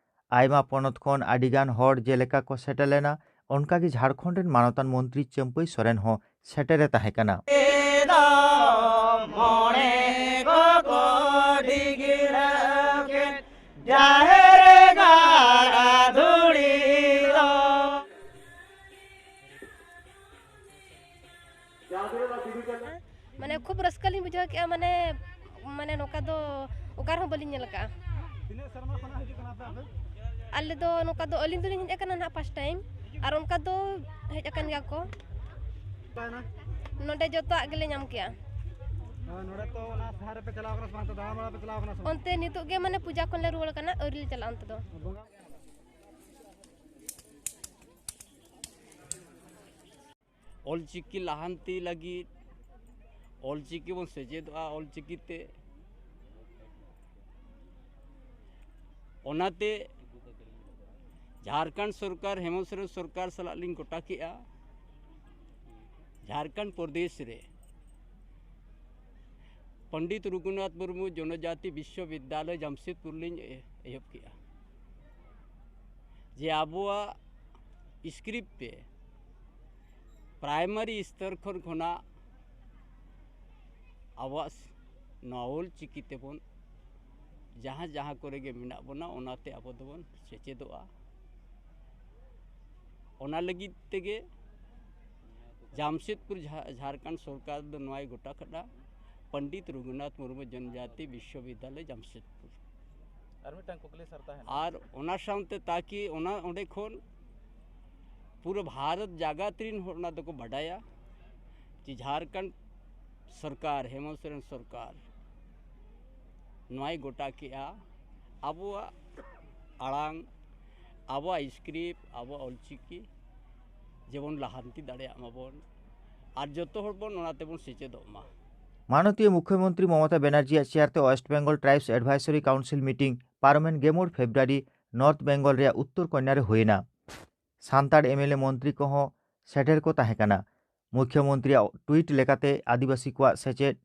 ᱟᱭᱢᱟ ᱯᱚᱱᱚᱛ ᱠᱷᱚᱱ ᱟᱹᱰᱤ ᱜᱟᱱ ᱦᱚᱲ ᱡᱮᱞᱮᱠᱟ ᱠᱚ ᱥᱮᱴᱮᱨ ᱞᱮᱱᱟ, ᱚᱱᱠᱟ ᱜᱮ ᱡᱷᱟᱲᱠᱷᱚᱸᱰ ᱨᱮᱱ ᱢᱟᱱᱚᱛᱟᱱ ᱢᱚᱱᱛᱨᱤ ᱪᱟᱹᱢᱯᱟᱹᱭ ᱥᱚᱨᱮᱱ ᱦᱚᱸ ᱥᱮᱴᱮᱨᱮ ᱛᱟᱦᱮᱸ ᱠᱟᱱᱟ᱾ ᱢᱚᱬᱮ ᱠᱚᱠᱚ ᱰᱤᱜᱽᱨᱟᱹ ᱠᱮᱫ ᱡᱟᱦᱮᱨ ᱜᱟᱲ ᱫᱷᱩᱲᱤ ᱫᱚ᱾ ᱢᱟᱱᱮ ᱠᱷᱩᱵ ᱨᱟᱹᱥᱠᱟᱹ ᱞᱤᱧ ᱵᱩᱡᱷᱟᱹᱣ ᱠᱮᱜᱼᱟ᱾ ᱢᱟᱱᱮ ᱢᱟᱱᱮ ᱱᱚᱝᱠᱟ ᱫᱚ ᱚᱠᱟ ᱨᱮᱦᱚᱸ ᱵᱟᱹᱞᱤᱧ ᱧᱮᱞ ᱟᱠᱟᱫᱼᱟ᱾ ᱛᱤᱱᱟᱹᱜ ᱥᱮᱨᱢᱟ ᱠᱷᱚᱱᱟᱜ ᱦᱤᱡᱩᱜ ᱠᱟᱱᱟ ᱯᱮ ᱟᱯᱮ? ᱟᱞᱮ ᱫᱚ ᱱᱚᱝᱠᱟ ᱫᱚ ᱟᱹᱞᱤᱧ ᱫᱚᱞᱤᱧ ᱦᱮᱡ ᱟᱠᱟᱱᱟ ᱱᱟᱦᱟᱜ ᱯᱷᱟᱥᱴ ᱴᱟᱭᱤᱢ, ᱟᱨ ᱚᱱᱠᱟ ᱫᱚ ᱦᱮᱡ ᱟᱠᱟᱱ ᱜᱮᱭᱟ ᱠᱚ᱾ ᱚᱠᱟᱭᱮᱱᱟ? ᱱᱚᱰᱮ ᱡᱚᱛᱚᱣᱟᱜ ᱜᱮᱞᱮ ᱧᱟᱢ ᱠᱮᱜᱼᱟ᱾ ᱦᱳᱭ, ᱱᱚᱰᱮ ᱛᱚ ᱚᱱᱟ ᱥᱟᱦᱟᱨ ᱨᱮᱯᱮ ᱪᱟᱞᱟᱣ ᱠᱟᱱᱟ ᱥᱮ ᱵᱟᱝ? ᱛᱚ ᱫᱟᱬᱟ ᱵᱟᱲᱟ ᱯᱮ ᱪᱟᱞᱟᱣ ᱠᱟᱱᱟ ᱥᱮ ᱵᱟᱝ? ᱚᱱᱛᱮ ᱱᱤᱛᱚᱜ ᱜᱮ ᱢᱟᱱᱮ ᱯᱩᱡᱟ ᱠᱷᱚᱱ ᱞᱮ ᱨᱩᱣᱟᱹᱲ ᱠᱟᱱᱟ, ᱟᱹᱣᱨᱤ ᱞᱮ ᱪᱟᱞᱟᱜᱼᱟ ᱚᱱᱛᱮ ᱫᱚ᱾ ᱵᱚᱸᱜᱟ ᱚᱞᱪᱤᱠᱤ ᱞᱟᱦᱟᱱᱛᱤ ᱞᱟᱹᱜᱤᱫ ᱚᱞᱪᱤᱠᱤ ᱵᱚᱱ ᱥᱮᱪᱮᱫᱚᱜᱼᱟ, ᱚᱞᱪᱤᱠᱤ ᱛᱮ᱾ ᱚᱱᱟᱛᱮ ᱡᱷᱟᱲᱠᱷᱚᱸᱰ ᱥᱚᱨᱠᱟᱨ, ᱦᱮᱢᱚᱱᱛ ᱥᱚᱨᱮᱱ ᱥᱚᱨᱠᱟᱨ ᱥᱟᱞᱟᱜ ᱞᱤᱧ ᱜᱚᱴᱟ ᱠᱮᱜᱼᱟ, ᱡᱷᱟᱲᱠᱷᱚᱸᱰ ᱯᱨᱚᱫᱮᱥ ᱨᱮ ᱯᱚᱱᱰᱤᱛ ᱨᱚᱜᱷᱩᱱᱟᱛᱷ ᱢᱩᱨᱢᱩ ᱡᱚᱱᱚᱡᱟᱛᱤ ᱵᱤᱥᱥᱚᱵᱤᱫᱽᱫᱟᱞᱚᱭ ᱡᱟᱢᱥᱮᱫᱽᱯᱩᱨ ᱞᱤᱧ ᱮ-, ᱮᱦᱚᱵ ᱠᱮᱜᱼᱟ, ᱡᱮ ᱟᱵᱚᱣᱟᱜ ᱥᱠᱨᱤᱯᱴ ᱛᱮ ᱯᱨᱟᱭᱢᱟᱨᱤ ᱥᱛᱚᱨ ᱠᱷᱚᱱ ᱠᱷᱚᱱᱟᱜ ᱟᱵᱚᱣᱟᱜ ᱱᱚᱣᱟ ᱚᱞ ᱪᱤᱠᱤ ᱛᱮᱵᱚᱱ ᱡᱟᱦᱟᱸ ᱡᱟᱦᱟᱸ ᱠᱚᱨᱮ ᱜᱮ ᱢᱮᱱᱟᱜ ᱵᱚᱱᱟ, ᱚᱱᱟᱛᱮ ᱟᱵᱚ ᱫᱚᱵᱚᱱ ᱥᱮᱪᱮᱫᱚᱜᱼᱟ᱾ ᱚᱱᱟ ᱞᱟᱹᱜᱤᱫ ᱛᱮᱜᱮ ᱡᱟᱢᱥᱮᱫᱽᱯᱩᱨ ᱡᱷᱟ-, ᱡᱷᱟᱲᱠᱷᱚᱸᱰ ᱥᱚᱨᱠᱟᱨ ᱫᱚ ᱱᱚᱣᱟᱭ ᱜᱚᱴᱟ ᱠᱟᱫᱟ, ᱯᱚᱱᱰᱤᱛ ᱨᱚᱜᱷᱩᱱᱟᱛᱷ ᱢᱩᱨᱢᱩ ᱡᱚᱱᱡᱟᱛᱤ ᱵᱤᱥᱥᱚᱵᱤᱫᱽᱫᱟᱞᱚᱭ ᱡᱟᱢᱥᱮᱫᱽᱯᱩᱨ᱾ ᱟᱨ ᱢᱤᱫᱴᱟᱝ ᱠᱩᱠᱞᱤ ᱥᱟᱨ ᱛᱟᱦᱮᱱᱟ᱾ ᱟᱨ ᱚᱱᱟ ᱥᱟᱶᱛᱮ ᱛᱟᱠᱤ ᱚᱱᱟ ᱚᱸᱰᱮ ᱠᱷᱚᱱ ᱯᱩᱨᱟᱹ ᱵᱷᱟᱨᱚᱛ ᱡᱟᱜᱟᱛ ᱨᱤᱱ ᱦᱚᱲ ᱚᱱᱟ ᱫᱚᱠᱚ ᱵᱟᱰᱟᱭᱟ ᱡᱮ ᱡᱷᱟᱲᱠᱷᱚᱸᱰ ᱥᱚᱨᱠᱟᱨ, ᱦᱮᱢᱚᱱᱛ ᱥᱚᱨᱮᱱ ᱥᱚᱨᱠᱟᱨ ᱱᱚᱣᱟᱭ ᱜᱚᱴᱟ ᱠᱮᱜᱼᱟ ᱟᱵᱚᱣᱟᱜ ᱟᱲᱟᱝ, ᱟᱵᱚᱣᱟᱜ ᱥᱠᱨᱤᱯᱴ, ᱟᱵᱚᱣᱟᱜ ᱚᱞᱪᱤᱠᱤ ᱡᱮᱢᱚᱱ ᱞᱟᱦᱟᱱᱛᱤ ᱫᱟᱲᱮᱭᱟᱜ ᱢᱟᱵᱚᱱ, ᱟᱨ ᱡᱚᱛᱚ ᱦᱚᱲ ᱵᱚᱱ ᱚᱱᱟ ᱛᱮᱵᱚᱱ ᱥᱮᱪᱮᱫᱚᱜ ᱢᱟ᱾ ᱢᱟᱱᱚᱛᱤᱭᱟᱹ ᱢᱩᱠᱷᱭᱚᱢᱚᱱᱛᱨᱤ ᱢᱚᱢᱚᱛᱟ ᱵᱮᱱᱟᱨᱡᱤᱭᱟᱜ ᱪᱮᱭᱟᱨ ᱛᱮ West Bengal tribes advisory council meeting ᱯᱟᱨᱚᱢᱮᱱ ᱜᱮᱞ ᱢᱚᱬᱮ ᱯᱷᱮᱵᱽᱨᱩᱣᱟᱨᱤ ᱱᱚᱨᱛᱷ ᱵᱮᱝᱜᱚᱞ ᱨᱮᱭᱟᱜ ᱩᱛᱛᱚᱨ ᱠᱚᱱᱭᱟ ᱨᱮ ᱦᱩᱭᱮᱱᱟ᱾ ᱥᱟᱱᱛᱟᱲ ᱮᱢᱮᱞᱮ ᱢᱚᱱᱛᱨᱤ ᱠᱚᱦᱚᱸ ᱥᱮᱴᱮᱨ ᱠᱚ ᱛᱟᱦᱮᱸ ᱠᱟᱱᱟ᱾ ᱢᱩᱠᱷᱭᱚᱢᱚᱱᱛᱨᱤᱭᱟᱜ ᱴᱩᱭᱤᱴ ᱞᱮᱠᱟᱛᱮ ᱟᱹᱫᱤᱵᱟᱹᱥᱤ ᱠᱚᱣᱟᱜ ᱥᱮᱪᱮᱫ,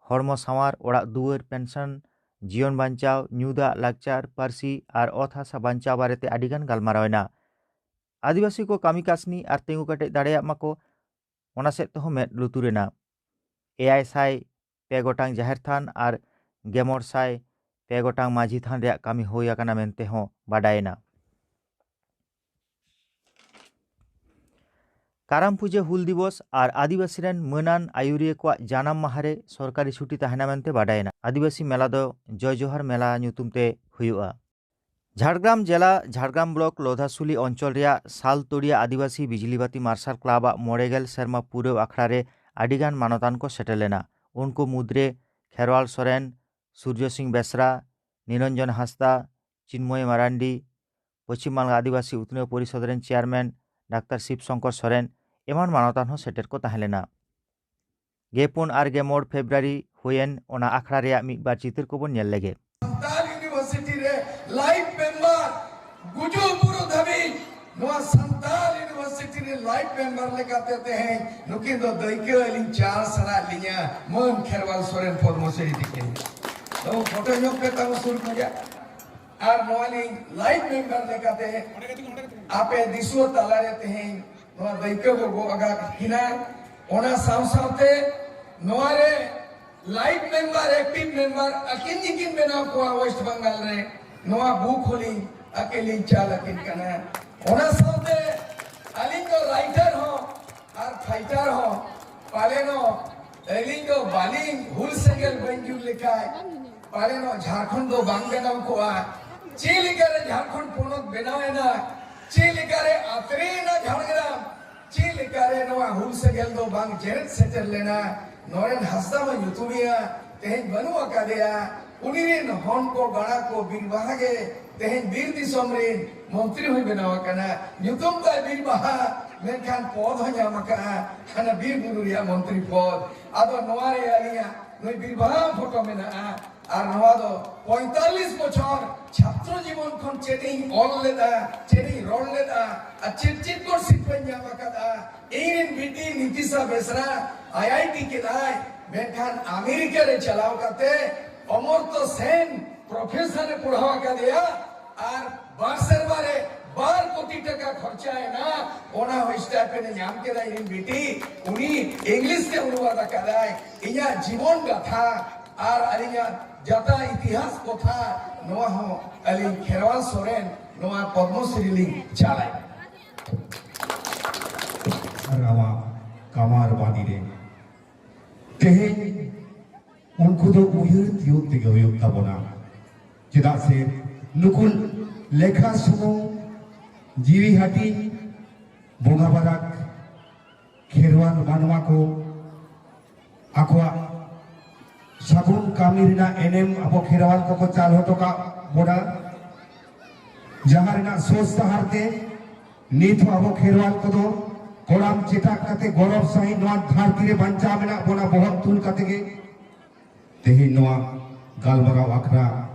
ᱦᱚᱲᱢᱚ ᱥᱟᱶᱟᱨ, ᱚᱲᱟᱜ ᱫᱩᱣᱟᱹᱨ, ᱯᱮᱱᱥᱚᱱ, ᱡᱤᱭᱚᱱ ᱵᱟᱧᱪᱟᱣ, ᱧᱩ ᱫᱟᱜ, ᱞᱟᱠᱪᱟᱨ, ᱯᱟᱹᱨᱥᱤ ᱟᱨ ᱚᱛ ᱦᱟᱥᱟ ᱵᱟᱧᱪᱟᱣ ᱵᱟᱨᱮᱛᱮ ᱟᱹᱰᱤᱜᱟᱱ ᱜᱟᱞᱢᱟᱨᱟᱣ ᱮᱱᱟ᱾ ᱟᱹᱫᱤᱵᱟᱹᱥᱤ ᱠᱚ ᱠᱟᱹᱢᱤ ᱠᱟᱹᱥᱱᱤ ᱟᱨ ᱛᱤᱸᱜᱩ ᱠᱮᱴᱮᱡ ᱫᱟᱲᱮᱭᱟᱜ ᱢᱟᱠᱚ, ᱚᱱᱟ ᱥᱮᱫ ᱛᱮᱦᱚᱸ ᱢᱮᱫ ᱞᱩᱛᱩᱨ ᱮᱱᱟ᱾ ᱮᱭᱟᱭ ᱥᱟᱭ ᱯᱮ ᱜᱚᱴᱟᱝ ᱡᱟᱦᱮᱨ ᱛᱷᱟᱱ ᱟᱨ ᱜᱮᱢᱚᱬ ᱥᱟᱭ ᱯᱮ ᱜᱚᱴᱟᱝ ᱢᱟᱹᱡᱷᱤ ᱛᱷᱟᱱ ᱨᱮᱭᱟᱜ ᱠᱟᱹᱢᱤ ᱦᱩᱭ ᱟᱠᱟᱱᱟ ᱢᱮᱱᱛᱮ ᱦᱚᱸ ᱵᱟᱰᱟᱭᱮᱱᱟ᱾ ᱠᱟᱨᱟᱢ ᱯᱩᱡᱟᱹ, ᱦᱩᱞ ᱫᱤᱵᱚᱥ ᱟᱨ ᱟᱹᱫᱤᱵᱟᱹᱥᱤ ᱨᱮᱱ ᱢᱟᱹᱱᱟᱱ ᱟᱹᱭᱩᱨᱤᱭᱟᱹ ᱠᱚᱣᱟᱜ ᱡᱟᱱᱟᱢ ᱢᱟᱦᱟ ᱨᱮ ᱥᱚᱨᱠᱟᱨᱤ ᱪᱷᱩᱴᱤ ᱛᱟᱦᱮᱱᱟ ᱢᱮᱱᱛᱮ ᱵᱟᱰᱟᱭᱮᱱᱟ᱾ ᱟᱹᱫᱤᱵᱟᱹᱥᱤ ᱢᱮᱞᱟ ᱫᱚ ᱡᱚᱭ ᱡᱚᱦᱟᱨ ᱢᱮᱞᱟ ᱧᱩᱛᱩᱢ ᱛᱮ ᱦᱩᱭᱩᱜᱼᱟ᱾ ᱡᱷᱟᱲᱜᱨᱟᱢ ᱡᱮᱞᱟ, ᱡᱷᱟᱲᱜᱨᱟᱢ ᱵᱞᱚᱠ ᱞᱳᱫᱷᱟᱥᱩᱞᱤ ᱚᱧᱪᱚᱞ ᱨᱮᱭᱟᱜ ᱥᱟᱞᱛᱳᱲᱤᱭᱟ ᱟᱹᱫᱤᱵᱟᱹᱥᱤ ᱵᱤᱡᱽᱞᱤ ᱵᱟᱹᱛᱤ ᱢᱟᱨᱥᱟᱞ ᱠᱞᱟᱵᱽ ᱟᱜ ᱢᱚᱬᱮ ᱜᱮᱞ ᱥᱮᱨᱢᱟ ᱯᱩᱨᱟᱹᱣ ᱟᱠᱷᱲᱟ ᱨᱮ ᱟᱹᱰᱤᱜᱟᱱ ᱢᱟᱱᱚᱛᱟᱱ ᱠᱚ ᱥᱮᱴᱮᱨ ᱞᱮᱱᱟ᱾ ᱩᱱᱠᱩ ᱢᱩᱫᱽᱨᱮ ᱠᱷᱮᱨᱣᱟᱞ ᱥᱚᱨᱮᱱ, ᱥᱩᱨᱡᱚ ᱥᱤᱝ ᱵᱮᱥᱨᱟ, ᱱᱤᱨᱚᱧᱡᱚᱱ ᱦᱟᱸᱥᱫᱟ, ᱪᱤᱱᱢᱚᱭ ᱢᱟᱨᱟᱱᱰᱤ, ᱯᱚᱪᱷᱤᱢ ᱵᱟᱝᱞᱟ ᱟᱹᱫᱤᱵᱟᱹᱥᱤ ᱩᱛᱱᱟᱹᱣ ᱯᱚᱨᱤᱥᱚᱫᱽ ᱨᱮᱱ ᱪᱮᱭᱟᱨᱢᱮᱱ ᱰᱟᱠᱛᱟᱨ ᱥᱤᱵ ᱥᱚᱝᱠᱚᱨ ᱥᱚᱨᱮᱱ ᱮᱢᱟᱱ ᱢᱟᱱᱚᱛᱟᱱ ᱦᱚᱸ ᱥᱮᱴᱮᱨ ᱠᱚ ᱛᱟᱦᱮᱸ ᱞᱮᱱᱟ᱾ ᱜᱮᱞ ᱯᱩᱱ ᱟᱨ ᱜᱮᱞ ᱢᱚᱬᱮ ᱯᱷᱮᱵᱽᱨᱩᱣᱟᱨᱤ ᱦᱩᱭᱮᱱ ᱚᱱᱟ ᱟᱠᱷᱲᱟ ᱨᱮᱭᱟᱜ ᱢᱤᱫ ᱵᱟᱨ ᱪᱤᱛᱟᱹᱨ ᱠᱚᱵᱚᱱ ᱧᱮᱞ ᱞᱮᱜᱮ᱾ ᱥᱟᱱᱛᱟᱲ ᱤᱭᱩᱱᱤᱵᱷᱟᱨᱥᱤᱴᱤ ᱨᱮ ᱞᱟᱭᱤᱯᱷ ᱢᱮᱢᱵᱟᱨ, ᱜᱩᱡᱩᱜ ᱵᱩᱨᱩ ᱫᱷᱟᱹᱵᱤᱡ ᱱᱚᱣᱟ ᱥᱟᱱᱛᱟᱲ ᱤᱭᱩᱱᱤᱵᱷᱟᱨᱥᱤᱴᱤ ᱨᱮ ᱞᱟᱭᱤᱯᱷ ᱢᱮᱢᱵᱟᱨ ᱞᱮᱠᱟᱛᱮ ᱛᱮᱦᱮᱧ ᱱᱩᱠᱤᱱ ᱫᱚ ᱫᱟᱹᱭᱠᱟᱹ ᱟᱹᱞᱤᱧ ᱪᱟᱞ ᱥᱟᱱᱟᱭᱮᱫ ᱞᱤᱧᱟ, ᱢᱟᱹᱱ ᱠᱷᱮᱨᱣᱟᱞ ᱥᱚᱨᱮᱱ ᱯᱚᱫᱽᱢᱚᱥᱨᱤ ᱛᱤᱠᱤᱱ᱾ ᱛᱚ ᱯᱷᱳᱴᱳ ᱧᱚᱜ ᱯᱮ ᱛᱟᱵᱚ ᱥᱩᱨ ᱠᱷᱚᱱᱟᱜ᱾ ᱟᱨ ᱱᱚᱣᱟ ᱞᱤᱧ ᱞᱟᱭᱤᱯᱷ ᱢᱮᱢᱵᱟᱨ ᱞᱮᱠᱟᱛᱮ ᱟᱯᱮ ᱫᱤᱥᱩᱣᱟᱹ ᱛᱟᱞᱟᱨᱮ ᱛᱮᱦᱮᱧ ᱱᱚᱣᱟ ᱫᱟᱹᱭᱠᱟᱹ ᱵᱚ ᱜᱚᱜ ᱟᱠᱟᱫ ᱠᱤᱱᱟ᱾ ᱚᱱᱟ ᱥᱟᱶ ᱥᱟᱶᱛᱮ ᱱᱚᱣᱟ ᱨᱮ ᱞᱟᱭᱤᱯᱷ ᱢᱮᱢᱵᱟᱨ, ᱮᱠᱴᱤᱵᱷ ᱢᱮᱢᱵᱟᱨ ᱟᱹᱠᱤᱱ ᱜᱮᱠᱤᱱ ᱵᱮᱱᱟᱣ ᱠᱚᱣᱟ ᱳᱭᱮᱥᱴ ᱵᱟᱝᱜᱟᱞ ᱨᱮ᱾ ᱱᱚᱣᱟ ᱵᱩᱠ ᱦᱚᱸᱞᱤᱧ ᱟᱹᱠᱤᱱ ᱞᱤᱧ ᱪᱟᱞ ᱟᱹᱠᱤᱱ ᱠᱟᱱᱟ᱾ ᱚᱱᱟ ᱥᱟᱶᱛᱮ ᱟᱹᱞᱤᱧ ᱫᱚ ᱨᱟᱭᱴᱟᱨ ᱦᱚᱸ ᱟᱨ ᱯᱷᱟᱭᱴᱟᱨ ᱦᱚᱸ᱾ ᱯᱟᱞᱮᱱᱚᱜ ᱟᱹᱞᱤᱧ ᱫᱚ ᱵᱟᱹᱞᱤᱧ ᱦᱩᱞ ᱥᱮᱸᱜᱮᱞ ᱵᱟᱹᱧ ᱡᱩᱞ ᱞᱮᱠᱷᱟᱡ ᱯᱟᱞᱮᱱᱚᱜ ᱡᱷᱟᱲᱠᱷᱚᱸᱰ ᱫᱚ ᱵᱟᱝ ᱵᱮᱱᱟᱣ ᱠᱚᱜᱼᱟ᱾ ᱪᱮᱫ ᱞᱮᱠᱟᱨᱮ ᱡᱷᱟᱲᱠᱷᱚᱸᱰ ᱯᱚᱱᱚᱛ ᱵᱮᱱᱟᱣ ᱮᱱᱟ, ᱪᱮᱫ ᱞᱮᱠᱟᱨᱮ ᱟᱛᱨᱮ ᱮᱱᱟ ᱡᱷᱟᱲᱜᱨᱟᱢ, ᱪᱮᱫ ᱞᱮᱠᱟᱨᱮ ᱱᱚᱣᱟ ᱦᱩᱞ ᱥᱮᱸᱜᱮᱞ ᱫᱚ ᱵᱟᱝ ᱡᱮᱨᱮᱫ ᱥᱮᱴᱮᱨ ᱞᱮᱱᱟ? ᱱᱚᱨᱮᱱ ᱦᱟᱸᱥᱫᱟ ᱢᱟ ᱧᱩᱛᱩᱢᱮᱭᱟ, ᱛᱮᱦᱮᱧ ᱵᱟᱹᱱᱩᱜ ᱟᱠᱟᱫᱮᱭᱟ᱾ ᱩᱱᱤ ᱨᱮᱱ ᱦᱚᱱ ᱠᱚ ᱜᱟᱬᱟ ᱠᱚ ᱵᱤᱨ ᱵᱟᱦᱟ ᱜᱮ ᱛᱮᱦᱮᱧ ᱵᱤᱨ ᱫᱤᱥᱚᱢ ᱨᱮᱱ ᱢᱚᱱᱛᱨᱤ ᱦᱚᱸᱭ ᱵᱮᱱᱟᱣ ᱟᱠᱟᱱᱟ᱾ ᱧᱩᱛᱩᱢ ᱛᱟᱭ ᱵᱤᱨ ᱵᱟᱦᱟ, ᱢᱮᱱᱠᱷᱟᱱ ᱯᱚᱫ ᱦᱚᱸ ᱧᱟᱢ ᱟᱠᱟᱫᱼᱟ ᱦᱟᱱᱟ ᱵᱤᱨ ᱵᱩᱨᱩ ᱨᱮᱭᱟᱜ ᱢᱚᱱᱛᱨᱤ ᱯᱚᱫ᱾ ᱟᱫᱚ ᱱᱚᱣᱟ ᱨᱮ ᱟᱹᱞᱤᱧᱟᱜ ᱱᱩᱭ ᱵᱤᱨ ᱵᱟᱦᱟ ᱯᱷᱳᱴᱳ ᱢᱮᱱᱟᱜᱼᱟ᱾ ᱟᱨ ᱱᱚᱣᱟ ᱫᱚ ᱯᱚᱸᱭᱛᱟᱞᱤᱥ ᱵᱚᱪᱷᱚᱨ ᱪᱷᱟᱛᱨᱚ ᱡᱤᱵᱚᱱ ᱠᱷᱚᱱ ᱪᱮᱫ ᱤᱧ ᱚᱞ ᱞᱮᱫᱟ, ᱪᱮᱫ ᱤᱧ ᱨᱚᱲ ᱞᱮᱫᱟ, ᱟᱨ ᱪᱮᱫ ᱪᱮᱫ ᱠᱚ ᱥᱤᱨᱯᱟᱹᱧ ᱧᱟᱢ ᱟᱠᱟᱫᱟ᱾ ᱤᱧ ᱨᱮᱱ ᱵᱤᱴᱤ ᱱᱤᱛᱤᱥᱟ ᱵᱮᱥᱨᱟ ᱟᱭ ᱟᱭ ᱴᱤ ᱠᱮᱫᱟᱭ, ᱢᱮᱱᱠᱷᱟᱱ ᱟᱢᱮᱨᱤᱠᱟ ᱨᱮ ᱪᱟᱞᱟᱣ ᱠᱟᱛᱮ ᱚᱢᱚᱨᱛᱚ ᱥᱮᱱ ᱯᱨᱚᱯᱷᱮᱥᱚᱨ ᱮ ᱯᱟᱲᱦᱟᱣ ᱟᱠᱟᱫᱮᱭᱟ ᱟᱨ ᱵᱟᱨ ᱥᱮᱨᱢᱟ ᱨᱮ ᱵᱟᱨ ᱠᱳᱴᱤ ᱴᱟᱠᱟ ᱠᱷᱚᱨᱪᱟᱭᱮᱱᱟ, ᱚᱱᱟ ᱦᱚᱸ stipend ᱮ ᱧᱟᱢ ᱠᱮᱫᱟ ᱤᱧ ᱵᱤᱴᱤ᱾ ᱩᱱᱤ ᱤᱝᱞᱤᱥ ᱛᱮ ᱚᱱᱩᱵᱟᱫ ᱟᱠᱟᱫᱟᱭ ᱤᱧᱟᱜ ᱡᱤᱵᱚᱱ ᱜᱟᱛᱷᱟ ᱟᱨ ᱟᱹᱞᱤᱧᱟᱜ ᱡᱟᱛᱟ ᱤᱛᱤᱦᱟᱥ ᱠᱚᱛᱷᱟ᱾ ᱱᱚᱣᱟ ᱦᱚᱸ ᱟᱹᱞᱤᱧ ᱠᱷᱮᱨᱣᱟᱞ ᱥᱚᱨᱮᱱ ᱱᱚᱣᱟ ᱯᱚᱫᱽᱢᱚᱥᱨᱤ ᱞᱤᱧ ᱪᱟᱞᱟᱭ᱾ ᱟᱨ ᱟᱢᱟᱜ ᱠᱟᱢᱟᱨ ᱵᱟᱸᱫᱤ ᱨᱮ ᱛᱮᱦᱮᱧ ᱩᱱᱠᱩ ᱫᱚ ᱩᱭᱦᱟᱹᱨ ᱛᱤᱭᱳᱜ ᱛᱮᱜᱮ ᱦᱩᱭᱩᱜ ᱛᱟᱵᱚᱱᱟ᱾ ᱪᱮᱫᱟᱜ ᱥᱮ ᱱᱩᱠᱩ ᱞᱮᱠᱷᱟ ᱥᱩᱢᱩᱝ ᱡᱤᱣᱤ ᱦᱟᱹᱴᱤᱧ ᱵᱚᱸᱜᱟ ᱵᱟᱨᱟᱠ ᱠᱷᱮᱨᱣᱟᱞ ᱢᱟᱱᱣᱟ ᱠᱚ ᱟᱠᱚᱣᱟᱜ ᱥᱟᱹᱜᱩᱱ ᱠᱟᱹᱢᱤ ᱨᱮᱱᱟᱜ ᱮᱱᱮᱢ ᱟᱵᱚ ᱠᱷᱮᱨᱣᱟᱞ ᱠᱚᱠᱚ ᱪᱟᱞ ᱦᱚᱴᱚ ᱠᱟᱜ ᱵᱚᱱᱟ, ᱡᱟᱦᱟᱸ ᱨᱮᱱᱟᱜ ᱥᱳᱡᱽ ᱥᱟᱦᱟᱨ ᱛᱮ ᱱᱤᱛ ᱦᱚᱸ ᱟᱵᱚ ᱠᱷᱮᱨᱣᱟᱞ ᱠᱚᱫᱚ ᱠᱚᱲᱟᱢ ᱪᱮᱴᱟᱜ ᱠᱟᱛᱮ ᱜᱚᱨᱚᱵᱽ ᱥᱟᱺᱦᱤᱡ ᱱᱚᱣᱟ ᱫᱷᱟᱹᱨᱛᱤ ᱨᱮ ᱵᱟᱧᱪᱟᱣ ᱢᱮᱱᱟᱜ ᱵᱚᱱᱟ ᱵᱚᱦᱚᱜ ᱛᱩᱞ ᱠᱟᱛᱮ ᱜᱮ᱾ ᱛᱮᱦᱮᱧ ᱱᱚᱣᱟ ᱜᱟᱞᱢᱟᱨᱟᱣ ᱟᱠᱷᱲᱟ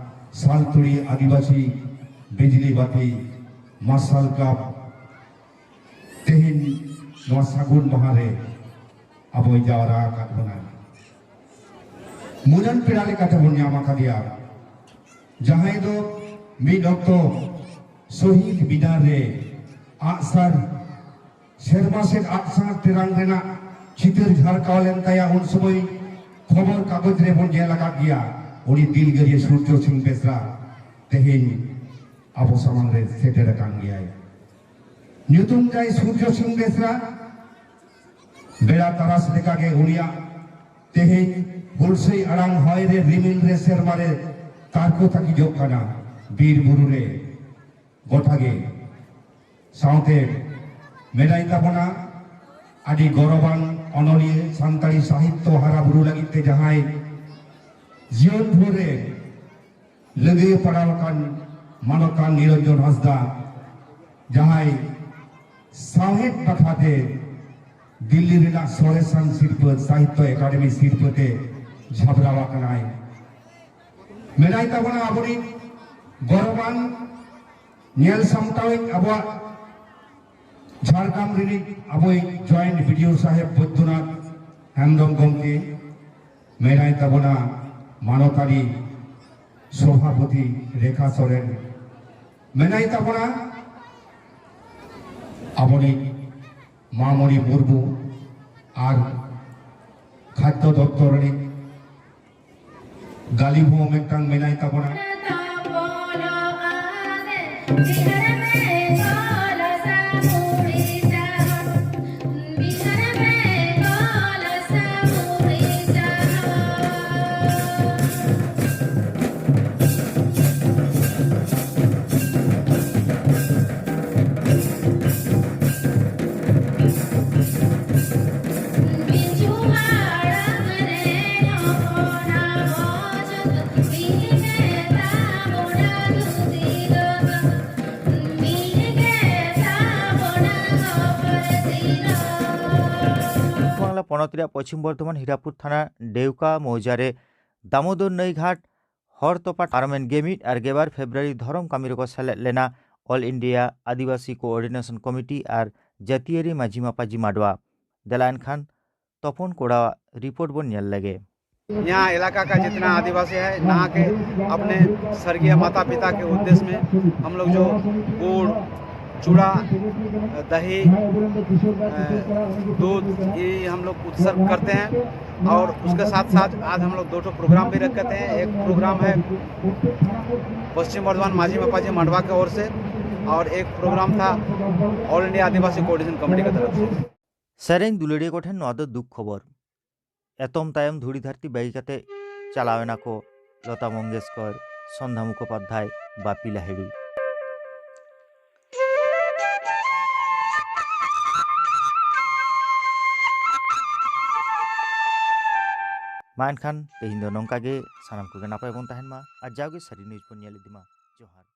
ᱥᱟᱞᱛᱩᱲᱤ ᱟᱹᱫᱤᱵᱟᱹᱥᱤ ᱵᱤᱡᱽᱞᱤ ᱵᱟᱹᱛᱤ ᱢᱟᱨᱥᱟᱞ ᱠᱞᱟᱵᱽ ᱛᱮᱦᱮᱧ ᱱᱚᱣᱟ ᱥᱟᱹᱜᱩᱱ ᱢᱟᱦᱟ ᱨᱮ ᱟᱵᱚᱭ ᱡᱟᱣᱨᱟ ᱟᱠᱟᱫ ᱵᱚᱱᱟ᱾ ᱢᱩᱞᱟᱱ ᱯᱮᱲᱟ ᱞᱮᱠᱟᱛᱮ ᱵᱚᱱ ᱧᱟᱢ ᱟᱠᱟᱫᱮᱭᱟ, ᱡᱟᱦᱟᱸᱭ ᱫᱚ ᱢᱤᱫ ᱚᱠᱛᱚ ᱥᱚᱦᱤᱫ ᱢᱤᱱᱟᱨ ᱨᱮ ᱟᱜᱼᱥᱟᱨ ᱥᱮᱨᱢᱟ ᱥᱮᱫ ᱟᱜᱼᱥᱟᱨ ᱴᱮᱨᱟᱝ ᱨᱮᱱᱟᱜ ᱪᱤᱛᱟᱹᱨ ᱡᱷᱟᱞᱠᱟᱣ ᱞᱮᱱ ᱛᱟᱭᱟ᱾ ᱩᱱ ᱥᱚᱢᱚᱭ ᱠᱷᱚᱵᱚᱨ ᱠᱟᱜᱚᱡᱽ ᱨᱮᱵᱚᱱ ᱧᱮᱞ ᱟᱠᱟᱫ ᱜᱮᱭᱟ, ᱩᱱᱤ ᱫᱤᱞᱜᱟᱹᱨᱤᱭᱟᱹ ᱥᱩᱨᱡᱚ ᱥᱤᱝ ᱵᱮᱥᱨᱟ ᱛᱮᱦᱮᱧ ᱟᱵᱚ ᱥᱟᱢᱟᱝ ᱨᱮ ᱥᱮᱴᱮᱨ ᱟᱠᱟᱱ ᱜᱮᱭᱟᱭ᱾ ᱧᱩᱛᱩᱢ ᱛᱟᱭ ᱥᱩᱨᱡᱚ ᱥᱤᱝ ᱵᱮᱥᱨᱟ᱾ ᱵᱮᱲᱟ ᱛᱟᱨᱟᱥ ᱞᱮᱠᱟᱜᱮ ᱩᱱᱤᱭᱟᱜ ᱛᱮᱦᱮᱧ ᱦᱩᱞᱥᱟᱹᱭ ᱟᱲᱟᱝ ᱦᱚᱭ ᱨᱮ, ᱨᱤᱢᱤᱞ ᱨᱮ, ᱥᱮᱨᱢᱟ ᱨᱮ ᱛᱟᱨᱠᱚ ᱛᱟᱹᱠᱤᱡᱚᱜ ᱠᱟᱱᱟ, ᱵᱤᱨ ᱵᱩᱨᱩ ᱨᱮ ᱜᱚᱴᱟ ᱜᱮ᱾ ᱥᱟᱶᱛᱮ ᱢᱮᱱᱟᱭ ᱛᱟᱵᱚᱱᱟ ᱟᱹᱰᱤ ᱜᱚᱨᱚᱵᱟᱱ ᱚᱱᱚᱞᱤᱭᱟᱹ, ᱥᱟᱱᱛᱟᱲᱤ ᱥᱟᱦᱤᱛᱛᱚ ᱦᱟᱨᱟ ᱵᱩᱨᱩ ᱞᱟᱹᱜᱤᱫ ᱛᱮ ᱡᱟᱦᱟᱸᱭ ᱡᱤᱭᱚᱱ ᱵᱷᱳᱨ ᱨᱮ ᱞᱟᱹᱜᱟᱹᱭ ᱯᱟᱲᱟᱣ ᱟᱠᱟᱱ ᱢᱟᱱᱚᱛᱟᱱ ᱱᱤᱨᱚᱧᱡᱚᱱ ᱦᱟᱸᱥᱫᱟ, ᱡᱟᱦᱟᱸᱭ ᱥᱟᱶᱦᱮᱫ ᱵᱟᱠᱷᱨᱟ ᱛᱮ ᱫᱤᱞᱞᱤ ᱨᱮᱱᱟᱜ ᱥᱚᱨᱮᱥᱟᱱ ᱥᱤᱨᱯᱟᱹ, ᱥᱟᱦᱤᱛᱛᱚ ᱮᱠᱟᱰᱮᱢᱤ ᱥᱤᱨᱯᱟᱹ ᱛᱮ ᱡᱷᱟᱵᱽᱨᱟᱣ ᱟᱠᱟᱱᱟᱭ᱾ ᱢᱮᱱᱟᱭ ᱛᱟᱵᱚᱱᱟ ᱟᱵᱚᱨᱤᱱ ᱜᱚᱨᱚᱵᱟᱱ ᱧᱮᱞ ᱥᱟᱢᱴᱟᱣᱤᱡ ᱟᱵᱚᱣᱟᱜ ᱡᱷᱟᱲᱜᱨᱟᱢ ᱨᱤᱱᱤᱡ ᱟᱵᱚᱭᱤᱡ ᱡᱚᱭᱮᱱᱴ ᱵᱤᱰᱤᱳ ᱥᱟᱦᱮᱵᱽ ᱵᱳᱭᱫᱚᱱᱟᱛᱷ ᱦᱮᱢᱵᱽᱨᱚᱢ ᱜᱚᱢᱠᱮ, ᱢᱮᱱᱟᱭ ᱛᱟᱵᱚᱱᱟ ᱢᱟᱱᱚᱛᱟᱱᱤ ᱥᱚᱵᱷᱟᱯᱚᱛᱤ ᱨᱮᱠᱷᱟ ᱥᱚᱨᱮᱱ, ᱢᱮᱱᱟᱭ ᱛᱟᱵᱚᱱᱟ ᱟᱵᱚᱨᱤᱡ ᱢᱟᱢᱚᱬᱤ ᱢᱩᱨᱢᱩ ᱟᱨ ᱠᱷᱟᱫᱽᱫᱚ ᱫᱚᱯᱛᱚᱨ ᱨᱤᱱᱤᱡ ᱜᱟᱹᱞᱤᱵ ᱦᱚᱸ ᱢᱤᱫᱴᱟᱝ ᱢᱮᱱᱟᱭ ᱛᱟᱵᱚᱱᱟ᱾ ᱵᱟᱝᱞᱟ ᱯᱚᱱᱚᱛ ᱨᱮᱭᱟᱜ ᱯᱚᱪᱷᱤᱢ ᱵᱚᱨᱫᱷᱚᱢᱟᱱ ᱦᱤᱨᱟᱯᱩᱨ ᱛᱷᱟᱱᱟ ᱰᱮᱣᱠᱟ ᱢᱚᱣᱡᱟ ᱨᱮ ᱫᱟᱢᱳᱫᱚᱨ ᱱᱟᱹᱭ ᱜᱷᱟᱴ ᱦᱚᱲ ᱛᱚᱯᱟ ᱯᱟᱨᱚᱢᱮᱱ ᱜᱮᱢᱤᱫ ᱟᱨ ᱜᱮᱵᱟᱨ ᱯᱷᱮᱵᱽᱨᱩᱣᱟᱨᱤ ᱫᱷᱚᱨᱚᱢ ᱠᱟᱹᱢᱤ ᱨᱮᱠᱚ ᱥᱮᱞᱮᱫ ᱞᱮᱱᱟ ᱚᱞ ᱤᱱᱰᱤᱭᱟ ᱟᱹᱫᱤᱵᱟᱹᱥᱤ ᱠᱳᱚᱨᱰᱤᱱᱮᱥᱚᱱ ᱠᱚᱢᱤᱴᱤ ᱟᱨ ᱡᱟᱹᱛᱤᱭᱟᱹᱨᱤ ᱢᱟᱹᱡᱷᱤ ᱢᱟᱯᱟᱡᱤ ᱢᱟᱰᱣᱟ᱾ ᱫᱮᱞᱟ ᱮᱱᱠᱷᱟᱱ ᱛᱚᱯᱚᱱ ᱠᱚᱲᱟᱣᱟᱜ ᱨᱤᱯᱳᱨᱴ ᱵᱚᱱ ᱧᱮᱞ ᱞᱮᱜᱮ᱾ यहाँ इलाका का जितना आदिवासी है, यहाँ के अपने स्वर्गीय माता पिता के उद्देश्य में हम लोग जो गुड़, चूड़ा, दही, अ, दूध, ये हम लोग उत्सर्ग करते हैं। और उसके साथ साथ आज हम लोग दो ठो प्रोग्राम भी रखते हैं। एक प्रोग्राम है पश्चिम बर्धमान माझी मापाजी मंडवा की ओर से, और एक प्रोग्राम था ऑल इंडिया आदिवासी कोऑर्डिनेशन कमेटी की तरफ से। ᱥᱮᱨᱮᱧ ᱫᱩᱞᱟᱹᱲᱤᱭᱟᱹ ᱠᱚᱴᱷᱮᱱ ᱱᱚᱣᱟ ᱫᱚ ᱫᱩᱠ ᱠᱷᱚᱵᱚᱨ᱾ ᱮᱛᱚᱢ ᱛᱟᱭᱚᱢ ᱫᱷᱩᱲᱤ ᱫᱷᱟᱹᱨᱛᱤ ᱵᱟᱹᱜᱤ ᱠᱟᱛᱮ ᱪᱟᱞᱟᱣ ᱮᱱᱟ ᱠᱚ ᱞᱚᱛᱟ ᱢᱚᱝᱜᱮᱥᱠᱚᱨ, ᱥᱚᱱᱫᱷᱟ ᱢᱩᱠᱷᱳᱯᱟᱫᱽᱫᱷᱟᱭ, ᱵᱟᱯᱤ ᱞᱟᱦᱤᱲᱤ᱾ ᱢᱟ ᱮᱱᱠᱷᱟᱱ ᱛᱮᱦᱮᱧ ᱫᱚ ᱱᱚᱝᱠᱟ ᱜᱮ, ᱥᱟᱱᱟᱢ ᱠᱚᱜᱮ ᱱᱟᱯᱟᱭ ᱵᱚᱱ ᱛᱟᱦᱮᱱ ᱢᱟ ᱟᱨ ᱡᱟᱣᱜᱮ ᱥᱟᱹᱨᱤ ᱱᱤᱭᱩᱡᱽ ᱵᱚᱱ ᱧᱮᱞ ᱤᱫᱤ ᱢᱟ᱾ ᱡᱚᱦᱟᱨ᱾